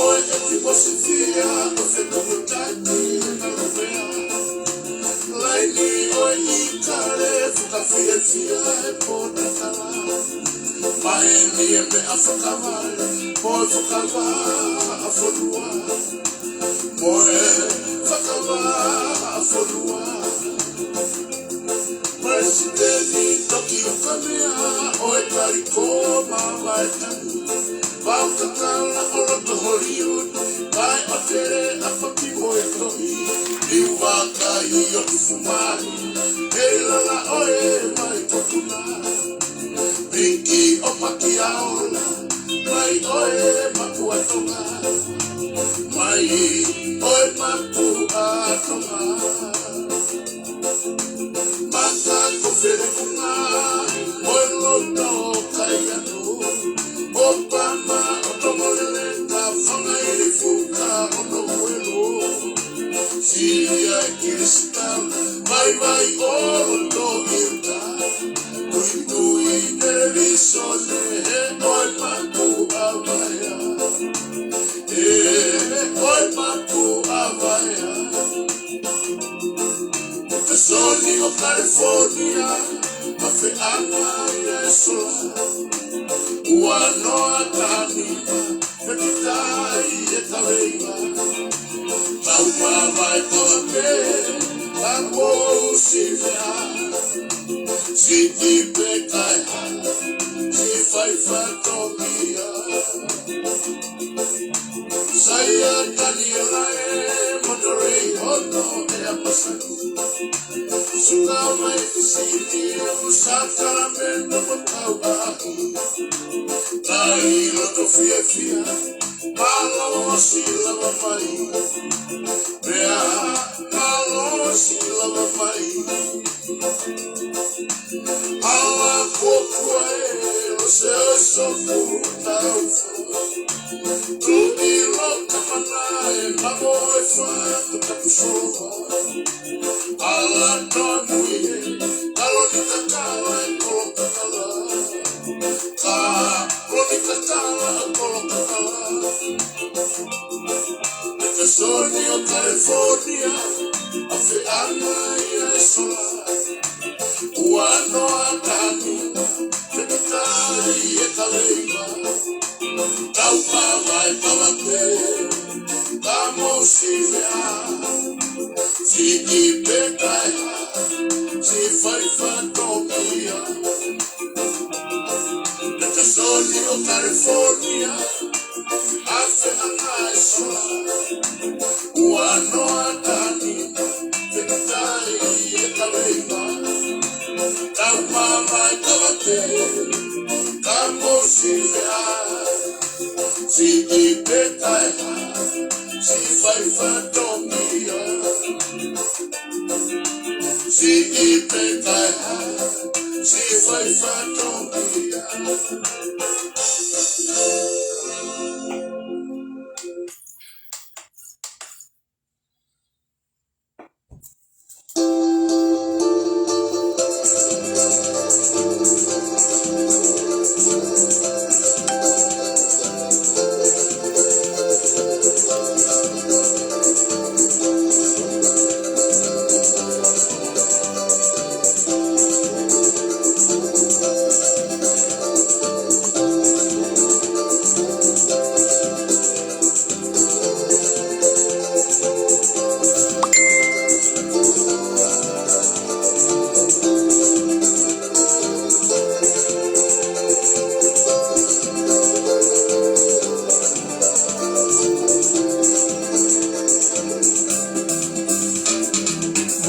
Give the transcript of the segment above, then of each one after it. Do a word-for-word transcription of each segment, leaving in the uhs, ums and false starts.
ʻo e ʻEiki Mōsifia, ʻo e fenua taki ʻena luvea. Laini ʻo e ʻikale, fakafiefia e pōtatala. Maheni e meʻa fakavale, mo e fakavahaʻafonua. Mo e fakavahaʻafonua. Palesiteni Tokiu Kamea ʻo e Kaliko Mavaetai. Vau kakala ʻo loto Holiuti, kae ʻo tele ʻa Paki mo e Tohi. Liu vakai ʻo tufu mai, ʻe lala ʻo e mai kokuna. Piki ʻo Pakiaola, mai ʻo e Makuʻa Tonga. Mai ʻo e Makuʻa Tonga. Maka ko Felekunga, ʻo e loto Kaiano. ʻOpama ʻo Tongoleleka, Fangaili Fuka ʻo Nohuelo. Silia e Kilisita, vaivai ʻo loto Iuta. Tuitui televīsone, he ʻoe Makuʻa Vaea. He ʻoe Makuʻa Vaea. Peketoni ʻo Kalefōnia, mafeʻanga ia e sola. Ua noa taha nima, fekitaʻi e kaveinga. Tau mavae kava pē, ka mou sivea. Siʻi pē kae hā, siʻi fai fatongia. Saia Taniela e Monterey hono ʻea masani. Suka mai Fisi Niu, Sakalamento mo Kauaʻi. Kai loto fiefia, mālō hoʻo ʻosi lava mai. Meʻa, mālō hoʻo ʻosi lava mai. Ala kuokua e lo se oso ku tau. Tuʻi lo kamana e mamo e fa ko taku soa. Ala tonu e, kalo ni kakala e kolo kakala. Kalo ni kakala e kolo kakala. Peketoni ʻo Kalefōnia, mafeʻanga ia e sola. Ua noa taha nima, fekitaʻi e kaveinga. Tau mavae kava pē, ka mou sivea. Siʻi pē kae hā, siʻi fai fatongia. Peketoni ʻo Kalefōnia, mafeʻanga e sola. Ua noa taha nima, fekitaʻi e kaveinga. Tau mavae kava pē, ka mou sivea. Siʻi pē kae hā, siʻi fai fatongia. Siʻi pē kae hā, siʻi fai fatongia.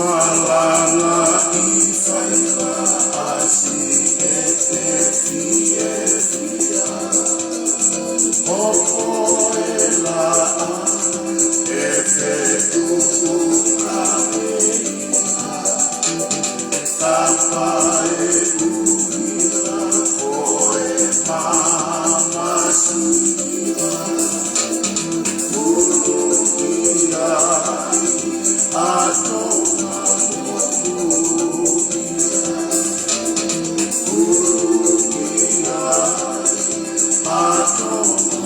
Malanga ʻi faiva ʻasi e te fiefia. Hoko e laʻā e te tuku kameina. Tapa e ʻuhila ko e mamasiva. Ulu ia ʻa Tonga. Ulu ia ʻa Tonga.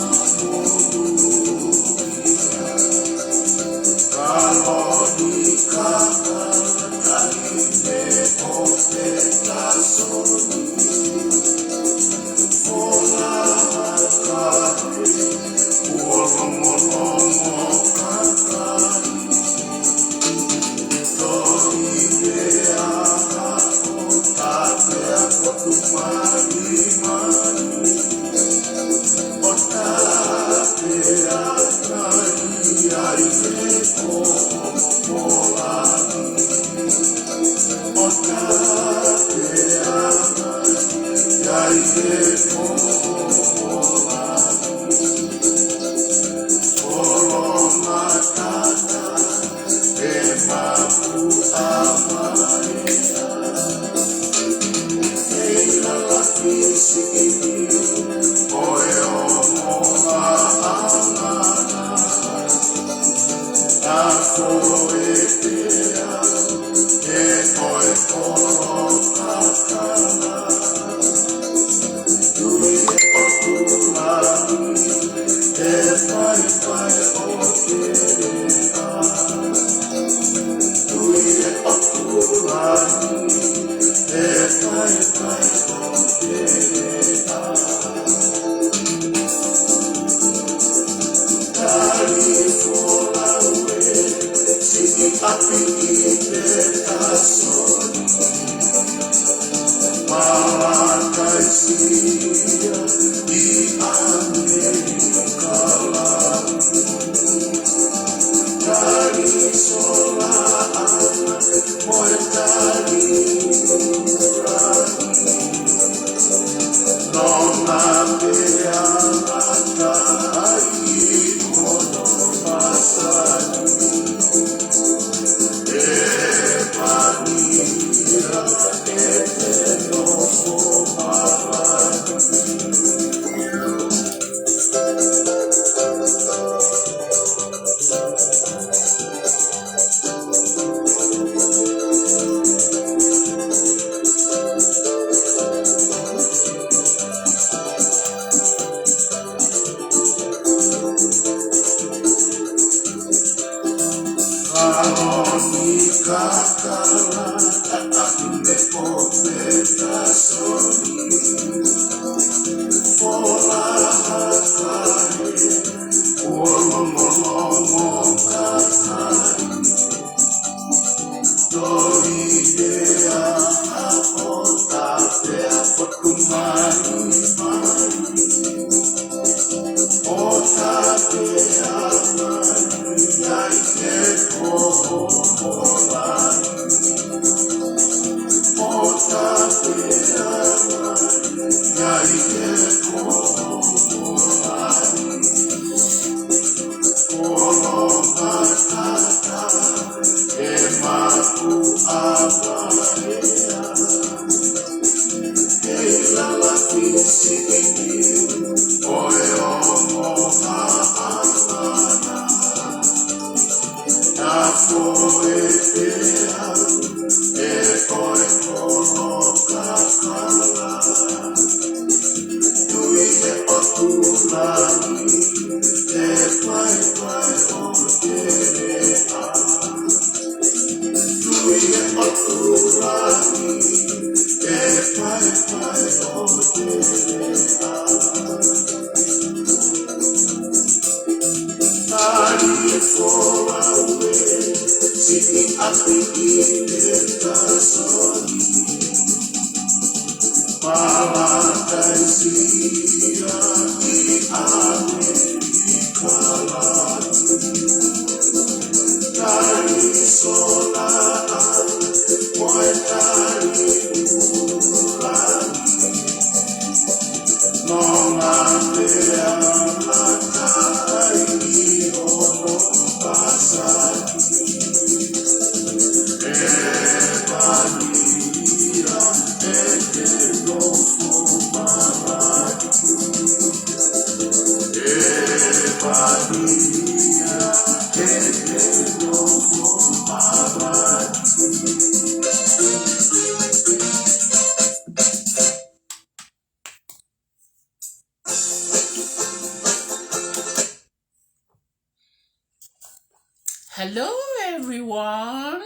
Hello, everyone.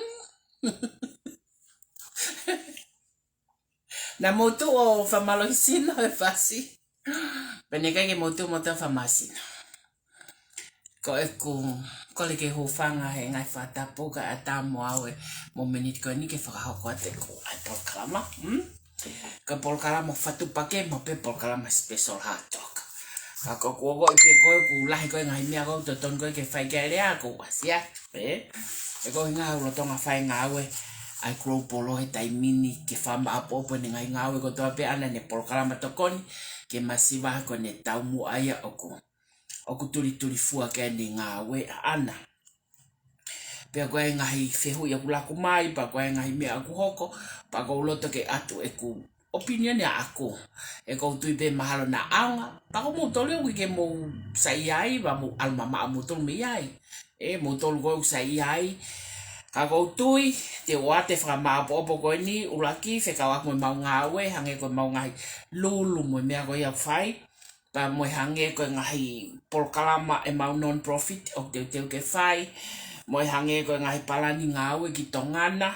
Naʻa mou tuʻu ʻo fakamālohisino he fasi. Pea naʻe ʻikai ke mou tuʻu mou toe fakamāsino. Ko ʻeku kole ke hūfanga he ngaahi fakatapu kae ʻatā mo au e momeniti ko eni ke fakahoko atu ʻeku ʻai polokalama. Hmm? Ko e polokalama fatu pake mo pē polokalama special Heart Talk. Ka ko ʻeku ongoʻi pē ko ʻeku lahi ko e ngaahi meʻa ko ʻeku totonu ko ē ke fai ki ai e lea ko ʻeku ʻasi atu, ē? He ko e ʻuhinga ʻeku lolotonga fai e ngāue ʻa e Global Law he taimi ni ke fakamāʻopoʻopo ʻene ngaahi ngāue kotoa pē ʻaʻana ʻene polokalama tokoni ke masiva ko ʻene taumuʻa ia ʻoku ʻoku tulitulifua ki ai ʻene ngāue ʻaʻana. Pea ko e ngaahi fehuʻi ʻoku laku mai, pea ko e ngaahi meʻa ʻoku hoko, pea ʻoku ou loto ke ʻoatu ʻeku opinion ia ʻaʻaku. ʻOku ou tui pē mahalo naʻa ʻaonga, pea ko moutolu ʻoku ʻikai ke mou saiʻia ai, pea mou ʻalu mamaʻo moutolu mei ai. Ē, moutolu ko ē ʻoku saiʻia ai. Ka ʻoku ou tui, te u ʻoatu e fakamāʻopoʻopo ko eni, ʻuluaki, fekauʻaki mo ʻemau ngāue, hangē ko ʻemau ngaahi lulu mo e meʻa ko ia ʻoku fai. Pea mo e hangē ko e ngaahi polokalama ʻemau non-profit ʻoku teuteu ke fai. Mo e hangē ko e ngaahi palani ngāue ki Tonga na.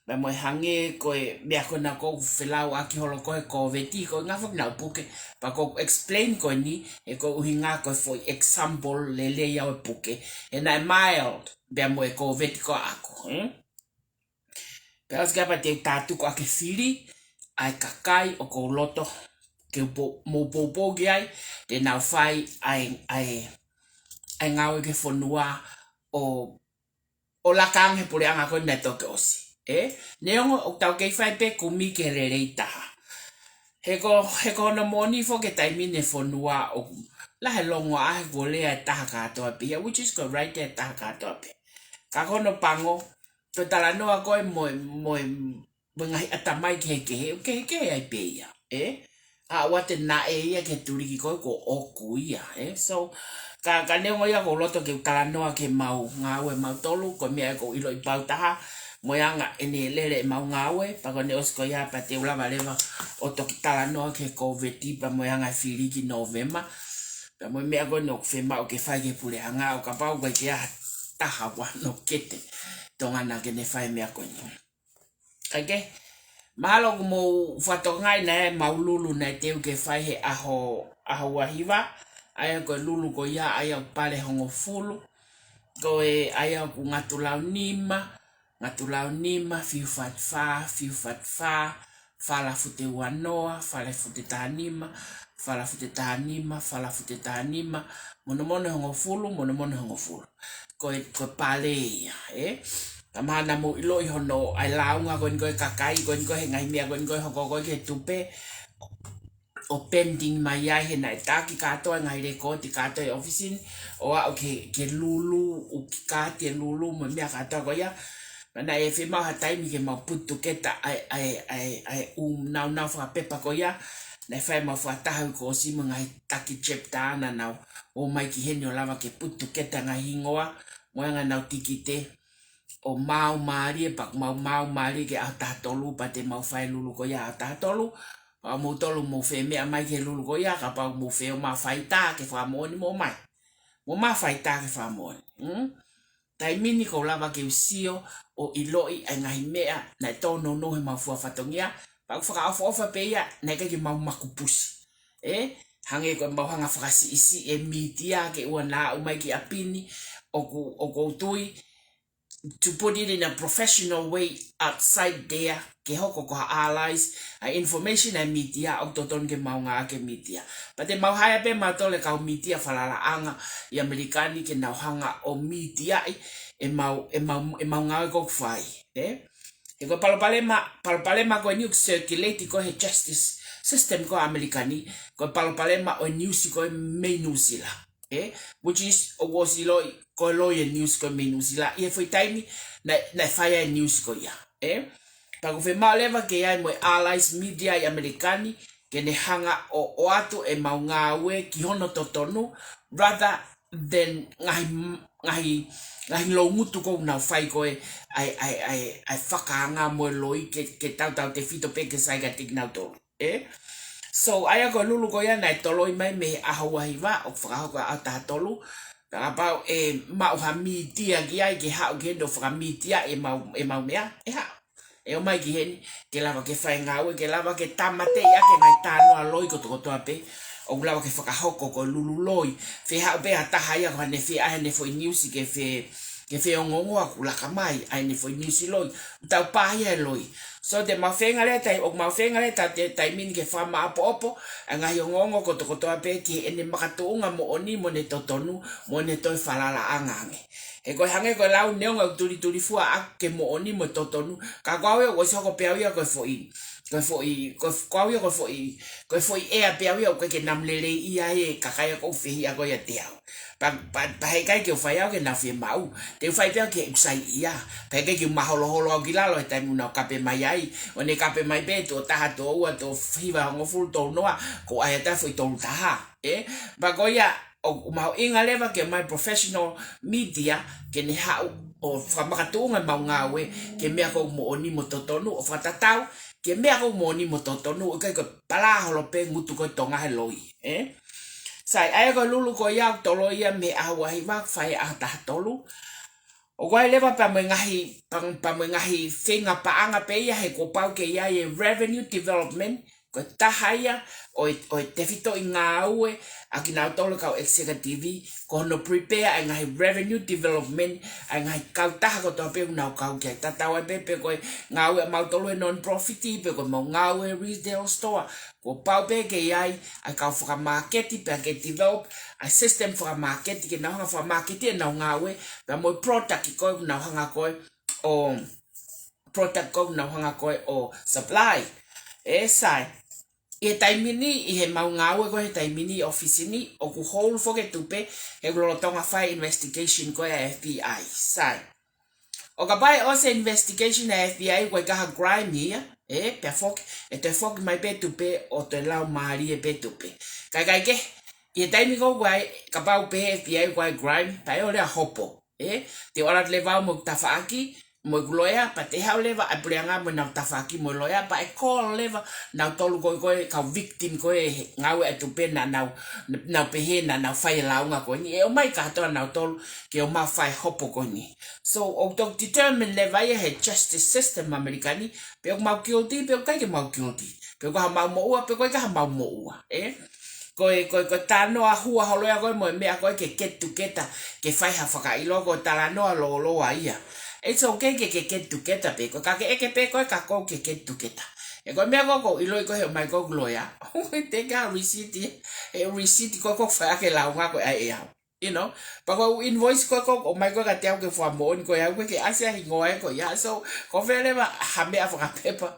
Pea mo e hangē ko e meʻa ko ena ʻoku felauʻaki holo ko e Kōviti, ko e ngaahi foki naʻa ku puke. Pea ʻoku ou explain ko eni, he ko e ʻuhinga ko e foʻi example lelei ʻaʻaku e puke. He naʻe mild, pea mo e Kōviti ko ʻaʻaku, hmm? Pea ʻosi ka pea te u tātuku ʻa e fili ʻa e kakai ʻoku ou loto ke u pou-, mou poupou ki ai, te nau fai ʻa e, ʻa e, ʻa e ngāue ki he fonua ʻo, ʻo laka ange he puleʻanga ko eni naʻe toki ʻosi. Ē? Neongo ʻoku tau kei fai pē kumi ki he lelei taha. He ko, he ko hono moʻoni foki e taimi ni e fonua ʻoku lahi e longoaʻa he kuo lea e taha kātoa pē ia, which is correct, e taha kātoa pē. Ka ko hono pango, ko e talanoa ko ē mo e, mo e, mo e ngaahi ʻatamai kehekehe, ʻoku kehekehe ai pē ia, ē? ʻA ʻoua te naʻe ia ke tuliki ko ē kuo ʻoku ia, ē? So, ka, ka neongo ia ʻoku ou loto ke u talanoa ki he mau ngāue mautolu, ko e meʻa ē ʻoku ou ʻiloʻi pau taha, mo e anga ʻene lele ʻemau ngāue, pea ko ʻene ʻosi ko ia pea te u lava leva ʻo toki talanoa ki he Kōviti pea mo e anga e fili ki Nōvema. Pea mo e meʻa ko eni ʻoku fiemaʻu ke fai ki he puleʻanga, ʻo kapau ʻoku ʻikai ke ʻi ai ha taha ʻoku ʻi ai hano kete, tokanga ke ne fai e meʻa ko eni. Kae kehe, mahalo ʻoku mou fakatokangaʻi naʻe ʻi ai ʻemau lulu naʻe teu ke fai he ʻaho, ʻaho ua hiva, ʻa ia ko e lulu ko ia, ʻa ia ʻoku pale hongofulu, ko e ʻa ia ʻoku ngatu lau nima, ngatu lau nima, fiu fatu fā, fiu fatu fā, fala fute ua noa, fala fute taha nima, fala fute taha nima, fala fute taha nima, monomono hongofulu, monomono hongofulu. Ko e, ko e pale ia, ē? Ka mahalo naʻa mou ʻiloʻi hono, ʻa e lāunga ko eni ko ē kakai, ko eni ko ē he ngaahi meʻa, ko eni ko ē hoko ko ē ki he tupe, ʻo pending mai ai he naʻe taki kātoa e ngaahi lekooti kātoa ʻi he ʻōfisi ni, ʻo aʻu ki he, ki he lulu, ʻuki kaati e lulu, mo e meʻa kātoa ko ia. Pea naʻe fiemaʻu ha taimi ke mau put together ʻa e, ʻa e, ʻa e, ʻa e ʻū nāunau fakapepa ko ia, naʻe fai ʻemau fakataha ʻi he kuo ʻosi mo e ngaahi taki chapter naʻa nau ō mai ki heni ʻo lava ke put together e ngaahi hingoa, mo e anga ʻenau tikite, ʻo maau mālie, pea ʻoku mau maau mālie ki he ʻaho taha tolu, pea te mau fai e lulu ko ia ʻaho taha tolu, pea ʻoku moutolu mou femeʻa mai ki he lulu ko ia, kapau ʻoku mou fie ō mai ʻo faitā ke fakamoʻoni, mou ō mai. Mou ō mai ʻo faitā ke fakamoʻoni. Mm? Taimi ni ʻoku ou lava ke u sio ʻo ʻiloʻi ʻa e ngaahi meʻa naʻe tōnounou he mau fua fatongia, pea ʻoku fakaʻofoʻofa pē ia, naʻe ʻikai ke mau makupusi. Ē? Hangē ko ʻemau hanga ʻo fakasiʻisiʻi e mītia ke ʻoua naʻa aʻu mai ki ʻapi ni, ʻoku, ʻoku ou tui, to put it in a professional way outside there, ke hoko ko ha allies, ʻa e information ʻa e mītia, ʻoku totonu ke mau ngāueʻaki e mītia. Pea te mau hire pē mautolu e kau mītia falalaʻanga ʻi ʻAmelika ni ke nau hanga ʻo mītiaʻi ʻemau, ʻemau, ʻemau ngāue ʻoku fai, ē? He ko e palopalema, palopalema ko eni ʻoku circulate ko ē he justice system ko ē ʻAmelika ni, ko e palopalema ʻo e news ko ē mei Nuʻusila. Ē, which is, ʻoku ou ʻosi ʻiloʻi, ko e loi e news ko ē mei Nuʻusila. ʻI he foʻi taimi naʻe, naʻe fai ai e news ko ia. Ē, pea ʻoku fiemaʻu leva ke ʻi ai mo e allies media ʻi ʻAmelika ni, ke ne hanga ʻo, ʻoatu ʻemau ngāue ki hono totonu, rather than ngaahi, ngaahi, ngaahi loungutu ʻoku nau fai ko ē ʻa e, ʻa e, ʻa e, ʻa e fakaanga mo e loi ke, ke tautautefito pē ke sai kiate kinautolu. Ē? So, ʻa ia ko e lulu ko ia naʻe toloi mai mei he ʻaho ua hiva ʻo fakahoko ʻaho taha tolu. Pea kapau ʻe maʻu ha mītia ki ai ke haʻu ke nau fakamītiaʻi ʻemau, ʻemau meʻa, ʻe haʻu. ʻE ō mai ki heni, ke lava ke fai e ngāue, ke lava ke tāmateʻi ʻaki e ngaahi talanoa loi kotokotoa pē, ʻoku lava ke fakahoko ko e lulu loi. Fie haʻu pē ha taha ia ko haʻane fie ʻai haʻane foʻi news ke fie, ke fie ongoongoa ʻoku laka mai ʻa ʻene foʻi news loi. Tau pāhia e loi. So te mau feinga leva tai, ʻoku mau feinga leva tai, taimi ni ke fakamaʻopoʻopo ʻa e ngaahi ongoongo kotokotoa pē ki heʻene makatuʻunga moʻoni mo ʻene totonu, mo ʻene toe falalaʻanga ange. He ko e hangē ko e lau, neongo ʻoku tulitulifua ʻa e moʻoni mo e totonu, ka ko au ia ʻoku ʻosi hoko pē au ia ko e foʻi, ko e foʻi, ko e, ko au ia ko e foʻi, ko e foʻi ʻea pē au ia ʻoku ʻikai ke namu lelei ia he kakai ʻoku fehiʻa ko ia ʻiate au. Pea, pea, pea heʻikai ke u fai au ke nau fiemaʻu. Te u fai pē au ke u saiʻia. Pea heʻikai ke u maholoholo au ki lalo he taimi ʻoku nau kape mai ai. ʻO ne kape mai pē tuʻo taha, tuʻo ua, tuʻo hiva hongofulu, tolu noa, ko au ia ʻa e foʻi tolu taha. Ē? Pea ko ia, ʻoku mahuʻinga leva ke ʻomai professional media ke ne haʻu ʻo fakamakatuʻunga ʻemau ngāue ki he meʻa ʻoku moʻoni mo totonu, ʻo fakatatau ki he meʻa ʻoku moʻoni mo totonu, ʻo ʻikai ko e palā holo pē ngutu ko ē Tonga he loi, ē? Sai, ʻa ia ko e lulu ko ia ʻoku toloi ia mei he ʻaho ua hiva ʻo fai he ʻaho taha tolu. ʻOku ʻi ai leva pea mo e ngaahi, pea, pea mo e ngaahi feinga paʻanga pē ia he kuo pau ke ʻi ai e revenue development, ko e taha ia ʻo e, ʻo e tefitoʻi ngāue ʻa kinautolu kau executive, ko hono prepare ʻa e ngaahi revenue development ʻa e ngaahi kautaha kotoa pē ʻoku nau kau ki ai. Tatau ai pē pe ko e ngāue ʻamautolu he non-profit, pe ko ʻemau ngāue retail store. Kuo pau pē ke ʻi ai ʻa e kau fakamāketi pea ke develop ʻa e system fakamāketi ke nau hanga ʻo fakamāketi ʻenau ngāue, pea mo e product ko ē ʻoku nau hanga ko ē ʻo, product ko ē ʻoku nau hanga ko ē ʻo supply. Ē, sai. ʻI he taimi ni, ʻi he mau ngāue ko ē he taimi ni ʻi ʻōfisi ni, ʻoku hold foki e tupe he ʻoku lolotonga fai investigation ko ē ʻa e F B I. Sai. ʻO kapau ʻe ʻosi e investigation ʻa e F B I ʻoku ʻikai ha crime ia, ē, pea foki, ʻe toe foki mai pē tupe ʻo toe laumālie pē tupe. Kae kehe, ʻi he taimi ko ē ʻoku ʻi ai, kapau pē he F B I ʻoku ʻi ai crime, pea ʻe ʻalu leva ʻo hopo. Ē, te u ʻalu leva au mo ʻeku tafaʻaki, mo ʻeku loea, pea te u haʻu leva ʻa e puleʻanga mo ʻenau tafaʻaki mo e loea, pea ʻe call leva nautolu ko ē, ko ē kau victim ko ē he ngāue ʻa e tupe naʻa nau, nau pehē naʻa nau fai e lāunga ko eni. ʻE ō mai kātoa nautolu ke ō mai ʻo fai e hopo ko eni. So, ʻoku toki determine leva ia he justice system ʻAmelika ni, pe ʻoku mau guilty, pe ʻoku ʻikai ke mau guilty. Pe ʻoku ʻi ai haʻamau moʻua, pe ʻoku ʻikai ke ʻi ai haʻamau moʻua, ē? Ko e, ko e, ko e talanoa hua holo ia ko ē mo e meʻa ko ē ke get together, ke fai ha fakaʻilo, ko e talanoa lōloa ia. It's okay ke, ke get together pē, ko e ka ke ʻeke pē ko ē ka kou ke get together. Ē, ko e meʻa ko ē ʻoku ou ʻiloʻi ko ē he ʻomai ko ē ʻeku loea. Te u ʻai ha receipt, ʻe receipt ko ē ʻoku fai ʻaki e lāunga ko ē ʻa e au. You know, pea ko e invoice ko ē ʻoku ʻomai ko ē kiate au ke fua moʻoni ko ē au ko ē ke ʻasi ʻa e hingoa ē ko ia. So, ko fē leva ha meʻa fakapepa.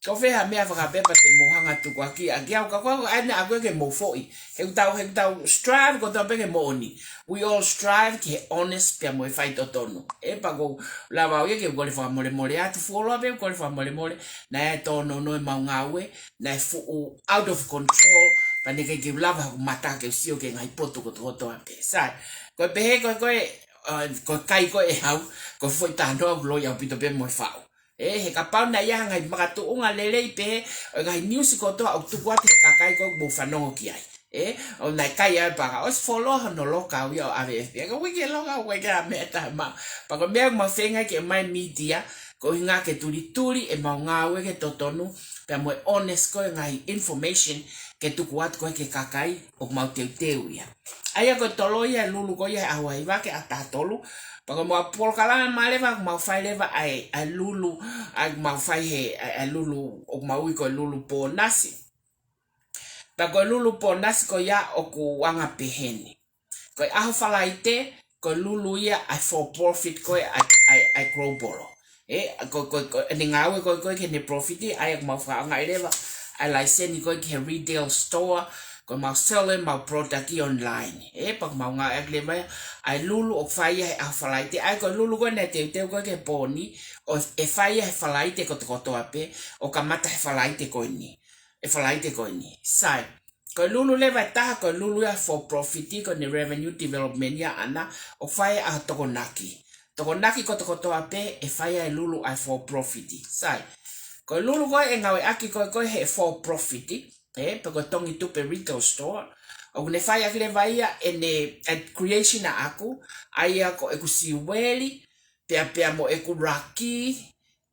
Ko fē ha meʻa fakapepa te mou hanga ʻo tukuakiʻi ʻaki au, ka ko e ʻai ʻa koe ke mou foʻi. He ʻoku tau, he ʻoku tau strive kotoa pē ke moʻoni. We all strive ki he honest pea mo e faitotonu. Ē, pea ʻoku ou lava au ia ke u kole fakamolemole atu, fuoloa pē u kole fakamolemole, naʻe tōnounou ʻemau ngāue, naʻe fuʻu out of control, pea naʻe ʻikai ke u lava hoku mata ke u sio ki he ngaahi potu kotokotoa pē. Sai, ko e pehē ko ē, ko e, uh, ko e kai ko ē ʻe au, ko e foʻi talanoa ʻoku loi ʻaupito pē mo e faʻu. Ē, he kapau naʻe ʻi ai ha ngaahi makatuʻunga lelei pē, ʻo e ngaahi news kotoa ʻoku tuku atu he kakai ko ē ʻoku mou fanongo ki ai. Ē, ʻo naʻe kai ʻa e paka, ʻosi fuoloa hono loka au ia ʻo ʻave F B I. Ka ʻoku ʻikai ke loka, ʻoku ʻikai ke ʻi ai ha meʻa ʻe taha mā. Pea ko e meʻa ʻoku mau feinga ke ʻomai media, ko e ʻuhinga ke tulituli ʻemau ngāue ki he totonu, pea mo e honest ko ē ngaahi information ke tuku atu ko ē ki he kakai ʻoku mau teuteu ia. ʻA ia ko e tolo ia e lulu ko ia he ʻaho hiva ki he ʻaho taha tolu. Pea ko ʻemau polokalama leva, ʻoku mau fai leva ʻa e, ʻa e lulu, ʻa ia ʻoku mau fai he, ʻa e, ʻa e lulu, ʻoku mau ui ko e lulu pōnasi. Pea ko e lulu pōnasi ko ia ʻoku anga pehē ni. Ko e ʻaho Falaite, ko e lulu ia ʻa e for profit ko ē ʻa e, ʻa e, ʻa e Global. Ē, ko, ko, ko, ʻene ngāue ko ē, ko ē ki heʻene profit, ʻa ia ʻoku mau fakaʻaongaʻi leva ʻa e laiseni ko ē ki he retail store, ko ʻemau sell ʻemau product ʻi online. Ē, pea ʻoku mau ngāueʻaki leva ia ʻa e lulu ʻoku fai ia he ʻaho Falaite. ʻA ia ko e lulu ko ē naʻe teuteu ko ē ki he pō ni, ʻo, ʻe fai ia he Falaite kotokotoa pē, ʻo kamata he Falaite ko eni. ʻE Falaite ko eni. Sai. Ko e lulu leva ʻe taha, ko e lulu ia for profit, ko ʻene revenue development ia ʻaʻana, ʻoku fai ʻa e Tokonaki. Tokonaki kotokotoa pē, ʻe fai ʻa e lulu ʻa e for profit. Sai. Ko e lulu ko ē ʻe ngāueʻaki ko ē, ko ē he for profit, ē, pe ko e Tongi Tupe Retail Store. ʻOku ne fai ʻaki leva ia ʻene, ʻa e creation ʻaʻaku, ʻa ia ko ʻeku siueli, pea, pea mo ʻeku laki,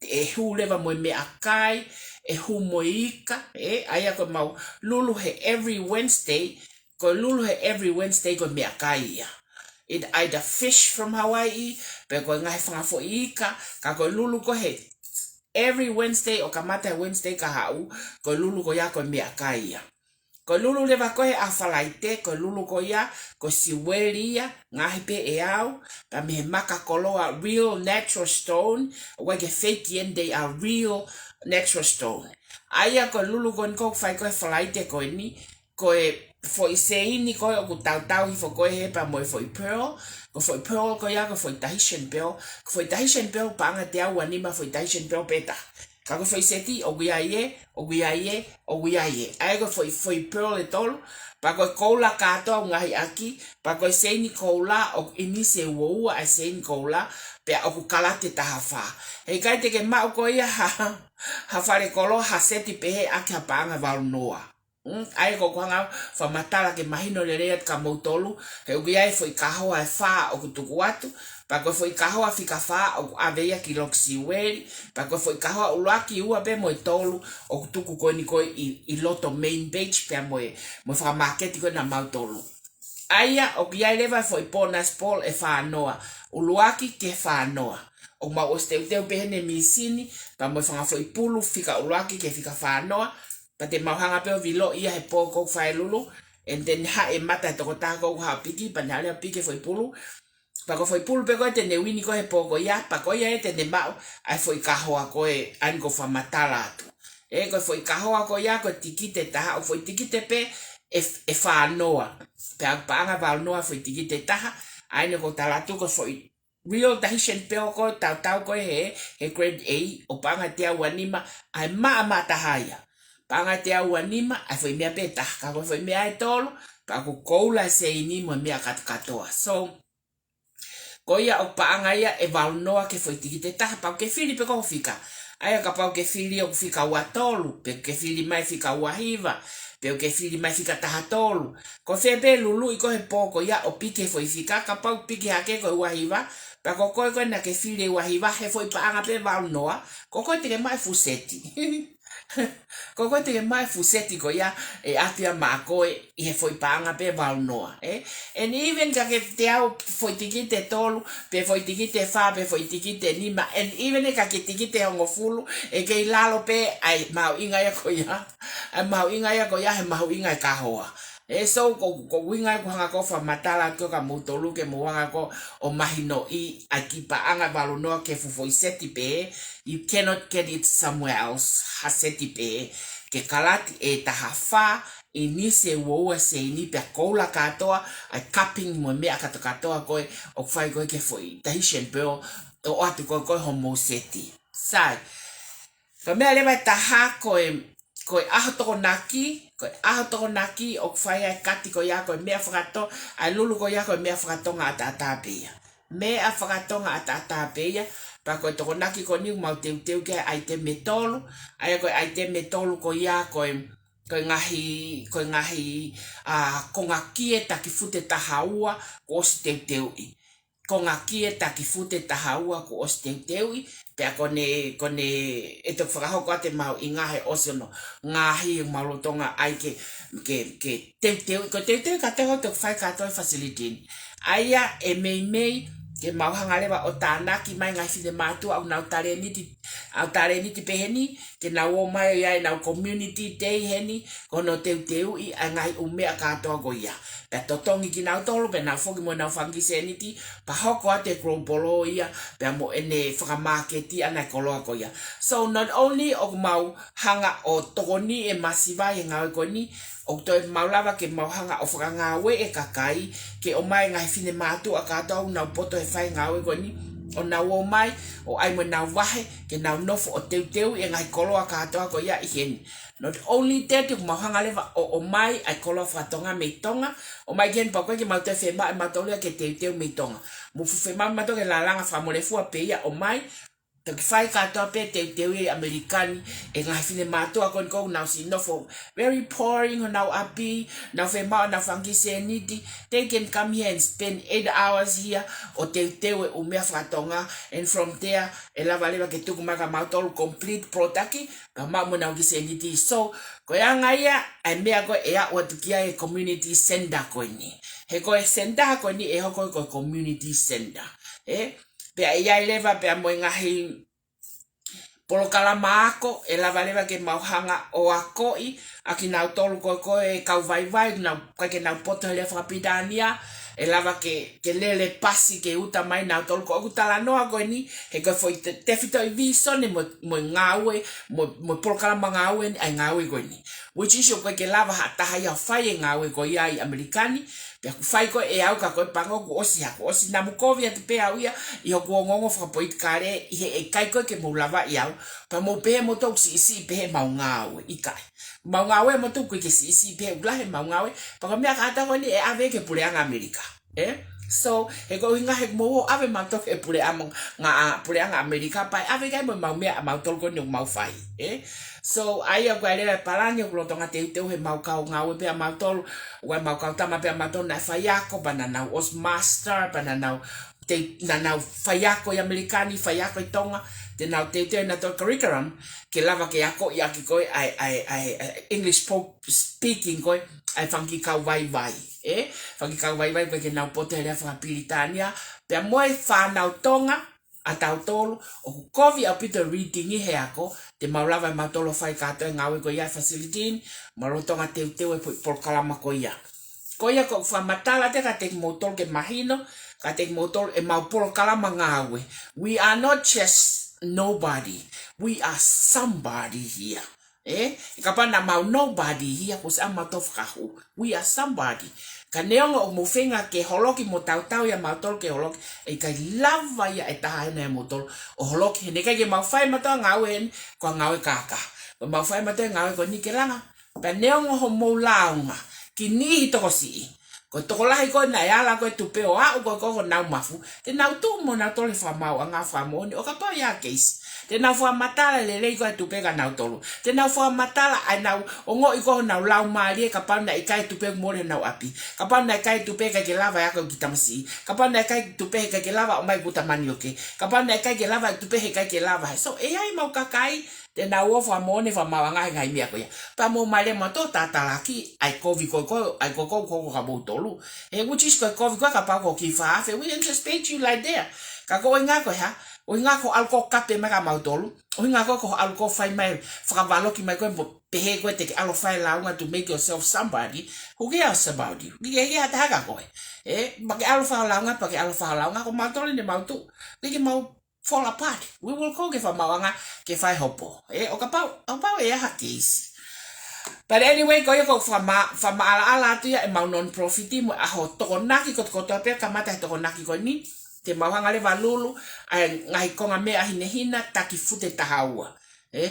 ʻe hū leva mo e meʻakai, ʻe hū mo e ika, ē, ʻa ia ko ʻemau lulu he every Wednesday, ko e lulu he every Wednesday ko e meʻakai ia. It either fish from Hawaii, pe ko e ngaahi fanga foʻi ika, ka ko e lulu ko ē he every Wednesday ʻo kamata he Wednesday kahaʻu, ko e lulu ko ia ko e meʻakai ia. Ko e lulu leva ko ē he ʻaho Falaite, ko e lulu ko ia, ko e siueli ia, ngaohi pē ʻe au, pea mei he maka koloa Real Natural Stone, ʻoku ʻikai ke fake eni, they are real natural stone. ʻA ia ko e lulu ko eni ʻoku fai ko ē he Falaite ko eni, ko e foʻi seini ko ē ʻoku tautau hifo ko ē he pea mo e foʻi pearl, ko e foʻi pearl ko ia, ko e foʻi Tahitian pearl, ko e foʻi Tahitian pearl paʻanga ʻe teau ua nima foʻi Tahitian pearl pē taha. Ka ko e foʻi seti, ʻoku ʻi ai ē, ʻoku ʻi ai ē, ʻoku ʻi ai ē. ʻA ia ko e foʻi, foʻi pearl ʻe tolu, pea ko e koula kātoa ʻoku ngaohi ʻaki, pea ko e seini koula ʻoku ʻinisi ʻe uaua ʻa e seini koula, pea ʻoku kalati ʻe taha fā. He ʻikai te ke maʻu ko ia ha, ha fale koloa, ha seti pehē ʻaki ha paʻanga ʻe valu noa. Mm, ʻa ia ko ʻeku hanga ʻo fakamatala ke mahino lelei atu kia moutolu, he ʻoku ʻi ai e foʻi kahoa ʻe fā ʻoku tuku atu, pea ko e foʻi kahoa fika fā ʻoku ʻave ia ki loki siueli, pea ko e foʻi kahoa ʻuluaki, ua pea mo e tolu ʻoku tuku ko eni ko ē ʻi, ʻi loto main page pea mo e, mo e fakamāketi ko ena ʻa mautolu. ʻA ia ʻoku ʻi ai leva e foʻi bonus ball ʻe fā noa, ʻuluaki ki he fā noa. ʻOku mau ʻosi teuteu pē heʻene mīsini, pea mo e fanga foʻi pulu fika ʻuluaki ki he fika fā noa, pea te mau hanga pē ʻo vilo ia he pō ʻoku fai e lulu, and then haʻi e mata ʻe he tokotaha ʻoku haʻu ʻo piki, pea ne ʻalu ʻo piki e foʻi pulu. Pea ko e foʻi pulu pē ko ē te ne uini ko ē he pō ko ia, pea ko ia ē te ne maʻu ʻa e foʻi kahoa ko ē ʻa eni ʻoku ou fakamatala atu. ē, ko e foʻi kahoa ko ia ko e tikite ʻe taha, ʻoku foʻi tikite pē ʻe, ʻe fānoa. Pea paʻanga ʻe valunoa foʻi tikite ʻe taha, ʻa eni ʻoku ou tala atu ko e foʻi real Tahitian pearl ko ē, tautau ko ē he, he grade A, ʻoku paʻanga ʻe teau ua nima, ʻa e maʻamaʻa taha ia. Paʻanga ʻe teau ua nima, ʻa e foʻi meʻa pē ʻe taha, ka ko e foʻi meʻa ʻe tolu, pea ʻoku koula e seini mo e meʻa kātoa kātoa. So, ko ia ʻoku paʻanga ia ʻe valunoa ki he foʻi tikite ʻe taha, pea ʻoku ke fili pē ko hoʻo fika. ʻA ia kapau ʻoku ke fili ʻoku fika ua tolu, pe ʻoku ke fili mai fika ua hiva, pe ʻoku ke fili mai fika taha tolu. Ko fē pē luluʻi ko ē he pō ko ia ʻo piki he foʻi fika, kapau ʻoku piki hake ko e ua hiva, pea ko koe ko ē naʻa ke fili e ua hiva, he foʻi paʻanga pē ʻe valunoa, ko koe te ke maʻu e fuʻu seti. Ko koe te ke maʻu e fuʻu seti ko ia ʻe ʻatu ia maʻa koe ʻi he foʻi paʻanga pē ʻe valunoa, ē? And even ka ke teau foʻi tikite ʻe tolu, pe foʻi tikite ʻe fā, pe foʻi tikite ʻe nima, and even ka ke tikite ʻe hongofulu, ʻe kei lalo pē ʻa e mahuʻinga ia ko ia. ʻA e mahuʻinga ia ko ia he mahuʻinga e kahoa. Ē, so, ko, ko e ʻuhinga ia ʻoku ou hanga ko ē ʻo fakamatala atu kia moutolu ke mou hanga ko ē ʻo mahinoʻi ʻa e kiʻi paʻanga ʻe valunoa ki he fuʻu foʻi seti pē, you cannot get it somewhere else, ha seti pē, ke kalati ʻe taha fā, ʻinisi ʻe ua ua seini pea koula kātoa, ʻa e cupping mo e meʻa kātoa kātoa ko ē, ʻoku fai ko ē ki he foʻi Tahitian pearl, ʻo ʻoatu ko ē ko ē hoʻomou seti. Sai, ko e meʻa leva ʻe taha ko e, ko e ʻaho Tokonaki, ko e ʻaho Tokonaki ʻoku fai ai e kati ko ia ko e meʻa fakato-, ʻa e lulu ko ia ko e meʻa fakatonga ʻataʻatā pē ia. Meʻa fakatonga ʻataʻatā pē ia, pea ko e Tokonaki ko eni ʻoku mau teuteu ki ai e ʻaitemi ʻe tolu, ʻa ia ko e ʻaitemi ʻe tolu ko ia ko e, ko e ngaahi, ko e ngaahi, ʻa, konga kie taki fute ʻe taha ua kuo ʻosi teuteuʻi. Konga kie taki fute ʻe taha ua kuo ʻosi teuteuʻi, pea ko ʻene, ko ʻene, ʻe toki fakahoko atu e mahuʻinga he ʻosi hono ngaohi ʻe he mau lolotonga ai ke, ke, ke teuteuʻi, ko e teuteuʻi kātoa ʻoku toki fai kātoa ʻi he facility ni. ʻA ia ʻe meimei ke mau hanga leva ʻo tānaki mai e ngaahi finemātuʻa ʻoku nau talēniti, ʻoku talēniti pē heni, ke nau ō mai ʻo ʻi ai ʻenau community day heni, ko hono teuteuʻi ʻa e ngaahi ʻū meʻa kātoa ko ia. Pea totongi kinautolu, pea nau foki mo ʻenau fanga kiʻi sēniti, pea hoko atu e global ia, pea mo ʻene fakamāketi ʻana e koloa ko ia. So not only ʻoku mau hanga ʻo tokoniʻi e masiva ʻi he ngāue ko eni, ʻoku toe mau lava ke mau hanga ʻo fakangāueʻi e kakai, ke ʻomai e ngaahi finemātuʻa kātoa ʻoku nau poto he fai e ngāue ko eni, ʻo nau ō mai, ʻo ʻai mo ʻenau vahe, ke nau nofo ʻo teuteuʻi e ngaahi koloa kātoa ko ia ʻi heni. Not only that, ʻoku mau hanga leva ʻo, ʻomai ʻa e koloa fakatonga mei Tonga, ʻomai ki heni pea ʻoku ʻikai ke mau toe fiemaʻu ʻe mautolu ia ke teuteu mei Tonga. Mou fuʻu fiemaʻu mautolu ke lālanga fakamolefua pē ia ʻomai, toki fai kātoa pē e teuteuʻi ʻi ʻAmelika ni, e ngaahi finemātuʻa ko eni ʻoku nau siʻi nofo very boring honau ʻapi, nau fiemaʻu honau fanga kiʻi sēniti, they can come here and spend eight hours here ʻo teuteu e ʻū meʻa fakatonga, and from there, ʻe lava leva ke tuku mai kia mautolu complete product, pea maʻu mo ʻenau kiʻi sēniti. So, ko e anga ia ʻa e meʻa ko ē ʻe aʻu atu ki ai e community center ko eni. He ko e center ko eni ʻe hoko ko e community center. Ē? Pea ʻe ʻi ai leva pea mo e ngaahi polokalama ako, ʻe lava leva ke mau hanga ʻo akoʻi ʻa kinautolu ko ē ko e kau vaivai, nau, ʻikai ke nau poto he lea fakapilitānia, ʻe lava ke, ke lele pasi ke uta mai nautolu ko ē ʻoku talanoa ko eni, he ko e foʻi te-, tefitoʻi vīsone mo, mo e ngāue, mo, mo e polokalama ngāue ni, ʻa e ngāue ko eni. Which is ʻoku ʻikai ke lava ha taha ia ʻo fai e ngāue ko ia ʻi ʻAmelika ni, pea ʻoku fai ko ē ʻe au ka ko e pango kuo ʻosi ha, kuo ʻosi namu kovi atu pē au ia, ʻi hoku ongoongo fakapolitikale, ʻi he ʻikai ko ē ke mou lavaʻi au, pea mou pehē moutolu ʻoku siʻisiʻi pē heʻemau ngāue, ʻikai. Mau ngāue moutolu ʻoku ʻikai ke siʻisiʻi pē he ʻoku lahi ʻemau ngāue, pea ko e meʻa kātoa ko eni ʻe ʻave ki he puleʻanga ʻAmelika. Ē? So, he ko e ʻuhinga he ʻoku mou ō ʻave mautolu ki he puleʻanga, ngā, puleʻanga ʻAmelika, pea ʻe ʻave ki ai mo ʻemau meʻa ʻamautolu ko eni ʻoku mau fai. Ē? So, ʻa ia ko e lea e palani ʻoku lolotonga teuteu heʻemau kau ngāue pē ʻamautolu, ʻa ʻemau kau tama pē ʻamautolu naʻe faiako, pea naʻa nau ʻosi master, pea naʻa nau te, naʻa nau faiako ʻi ʻAmelika ni, faiako ʻi Tonga, te nau teuteu ʻenautolu e curriculum, ke lava ke akoʻi ʻaki ko ē ʻa e, ʻa e, ʻa e, ʻa e English po-, speaking ko ē, ʻa e fanga kiʻi kau vaivai, ē? Fanga kiʻi kau vaivai ko ē ʻikai ke nau poto he lea fakapilitānia, pea mo e fānau Tonga, ʻa tautolu, ʻoku kovi ʻaupito e reading ʻi he ako, te mau lava ʻe mautolu ʻo fai kātoa e ngāue ko ia ʻi he facility ni, mau lolotonga teuteu e po-, polokalama ko ia. Ko ia ʻoku ou fakamatala atu kiate kimoutolu ke mahino, kiate kimoutolu ʻemau polokalama ngāue. We are not just nobody. We are somebody here. Ē, kapau naʻa mau nobody ia, ko e hā mautolu fakahū? We are somebody. Ka neongo ʻoku mou feinga ke holoki mo tautau ia mautolu ke holoki, ʻe ʻikai lava ia ʻe taha ena ia mautolu ʻo holoki. He naʻe ʻikai ke mau fai mautolu ngāue eni, ko e ngāue kākā. Ko mau fai mautolu ngāue ko eni ke langa. Pea neongo hoʻomou lāunga ki he niʻihi tokosiʻi. Ko e tokolahi ko ē naʻe ala ko ē tupe ʻo aʻu ko ē ko honau mafu, te nau tuʻu mo nautolu he fakamaauʻanga fakamoʻoni ʻo kapau ʻe ʻi ai ha keisi. Te nau fakamatala lelei ko ē tupe kia nautolu. Te nau fakamatala ʻa ʻenau ongoʻi ko ē honau laumālie kapau naʻe ʻikai tupe mole honau ʻapi. Kapau naʻe ʻikai tupe ʻikai ke lava ʻo ako ki tamasiʻi. Kapau naʻe ʻikai tupe ʻikai ke lava ʻo ʻomai kuta manioke. Kapau naʻe ʻikai ke lava tupe ʻikai ke lava. So, ʻe ʻi ai ʻemau kakai, te nau ō fakamoʻoni fakamaauʻanga he ngaahi meʻa ko ia. Pea mou mālie mo tō tātalaki, ʻa e kovi ko ē, ʻa e ko ē ko ē ko ē kia moutolu. He which is ko e kovi ko ē kapau ko e kiʻi fā afe, we can just pay you like there. Ka ko e ʻuhinga ko e hā, ʻuhinga ko e ʻalu ko ē ʻo kape mai kia mautolu. ʻUhinga ko e ko e ʻalu ko ē ʻo fai mai, fakavaloki mai ko ē mo pehē ko ē te ke ʻalu ʻo fai lāunga to make yourself somebody. Who cares about you? ʻIkai ke ʻi ai ha taha kia koe. Ē, pea ke ʻalu ʻo fai lāunga, pea ke ʻalu ʻo fai lāunga, ko mautolu eni ʻoku mau tuʻu. ʻIkai ke mau fall apart. We will go ke fakamaauʻanga ke fai hopo. Ē, ʻo kapau, ʻo kapau ʻe ʻi ai ha keisi. But anyway, ko ia ʻoku ou fakama-, fakamaʻalaʻala atu ia ʻemau non-profit mo e ʻaho Tokonaki kotokotoa pē, kamata he Tokonaki ko eni, te mau hanga leva ʻo lulu ʻa e ngaahi konga meʻa hinehina, taki fute taha ua. Ē,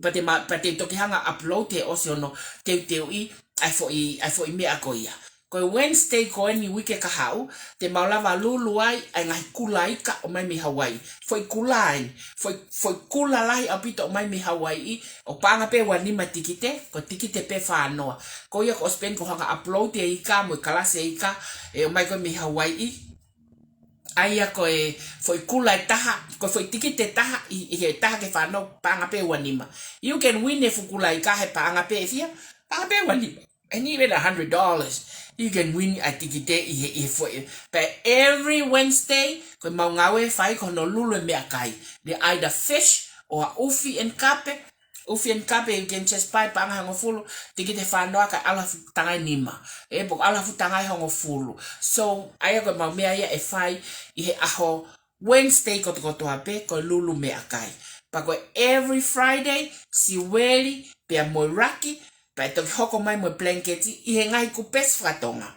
pea te ma-, pea te toki hanga ʻo upload he ʻosi hono teuteuʻi ʻa e foʻi, ʻa e foʻi meʻa ko ia. Ko e Wednesday ko eni uike kahaʻu, te mau lava ʻo lulu ai ʻa e ngaahi kula ika ʻomai mei Hawaiʻi. Foʻi kula eni, foʻi, foʻi kula lahi ʻaupito ʻomai mei Hawaiʻi, ʻoku paʻanga pē ua nima tikite, ko e tikite pē fā noa. Ko ia kuo u ʻosi pehē ni kuo u hanga ʻo upload e ika mo e kalasi e ika, ē, ʻomai ko ē mei Hawaiʻi. ʻA ia ko e foʻi kula ʻe taha, ko e foʻi tikite ʻe taha, ʻi, ʻi he taha ki he fā noa paʻanga pē ua nima. You can win e fuʻu kula ika he paʻanga pē ʻe fiha, paʻanga pē ua nima. And even a hundred dollars, you can win ʻa e tikite ʻi he, ʻi he foʻi. But every Wednesday, ko ʻemau ngāue ʻe fai ko hono lulu e meʻakai. They either fish or ʻufi and kape, ʻufi and kape, you can just buy paʻanga ʻe hongofulu, tikite fā noa kae ʻalu ha fuʻu tangai nima. Ē, pe ko e ʻalu ha fuʻu tangai hongofulu. So, ʻa ia ko ʻemau meʻa ia ʻe fai ʻi he ʻaho Wednesday kotokotoa pē, ko e lulu meʻakai. Pea ko e every Friday, Siueli, pea mo e Raki, pea toki hoko mai mo e blanket ʻi he ngaahi kupesi fakatonga.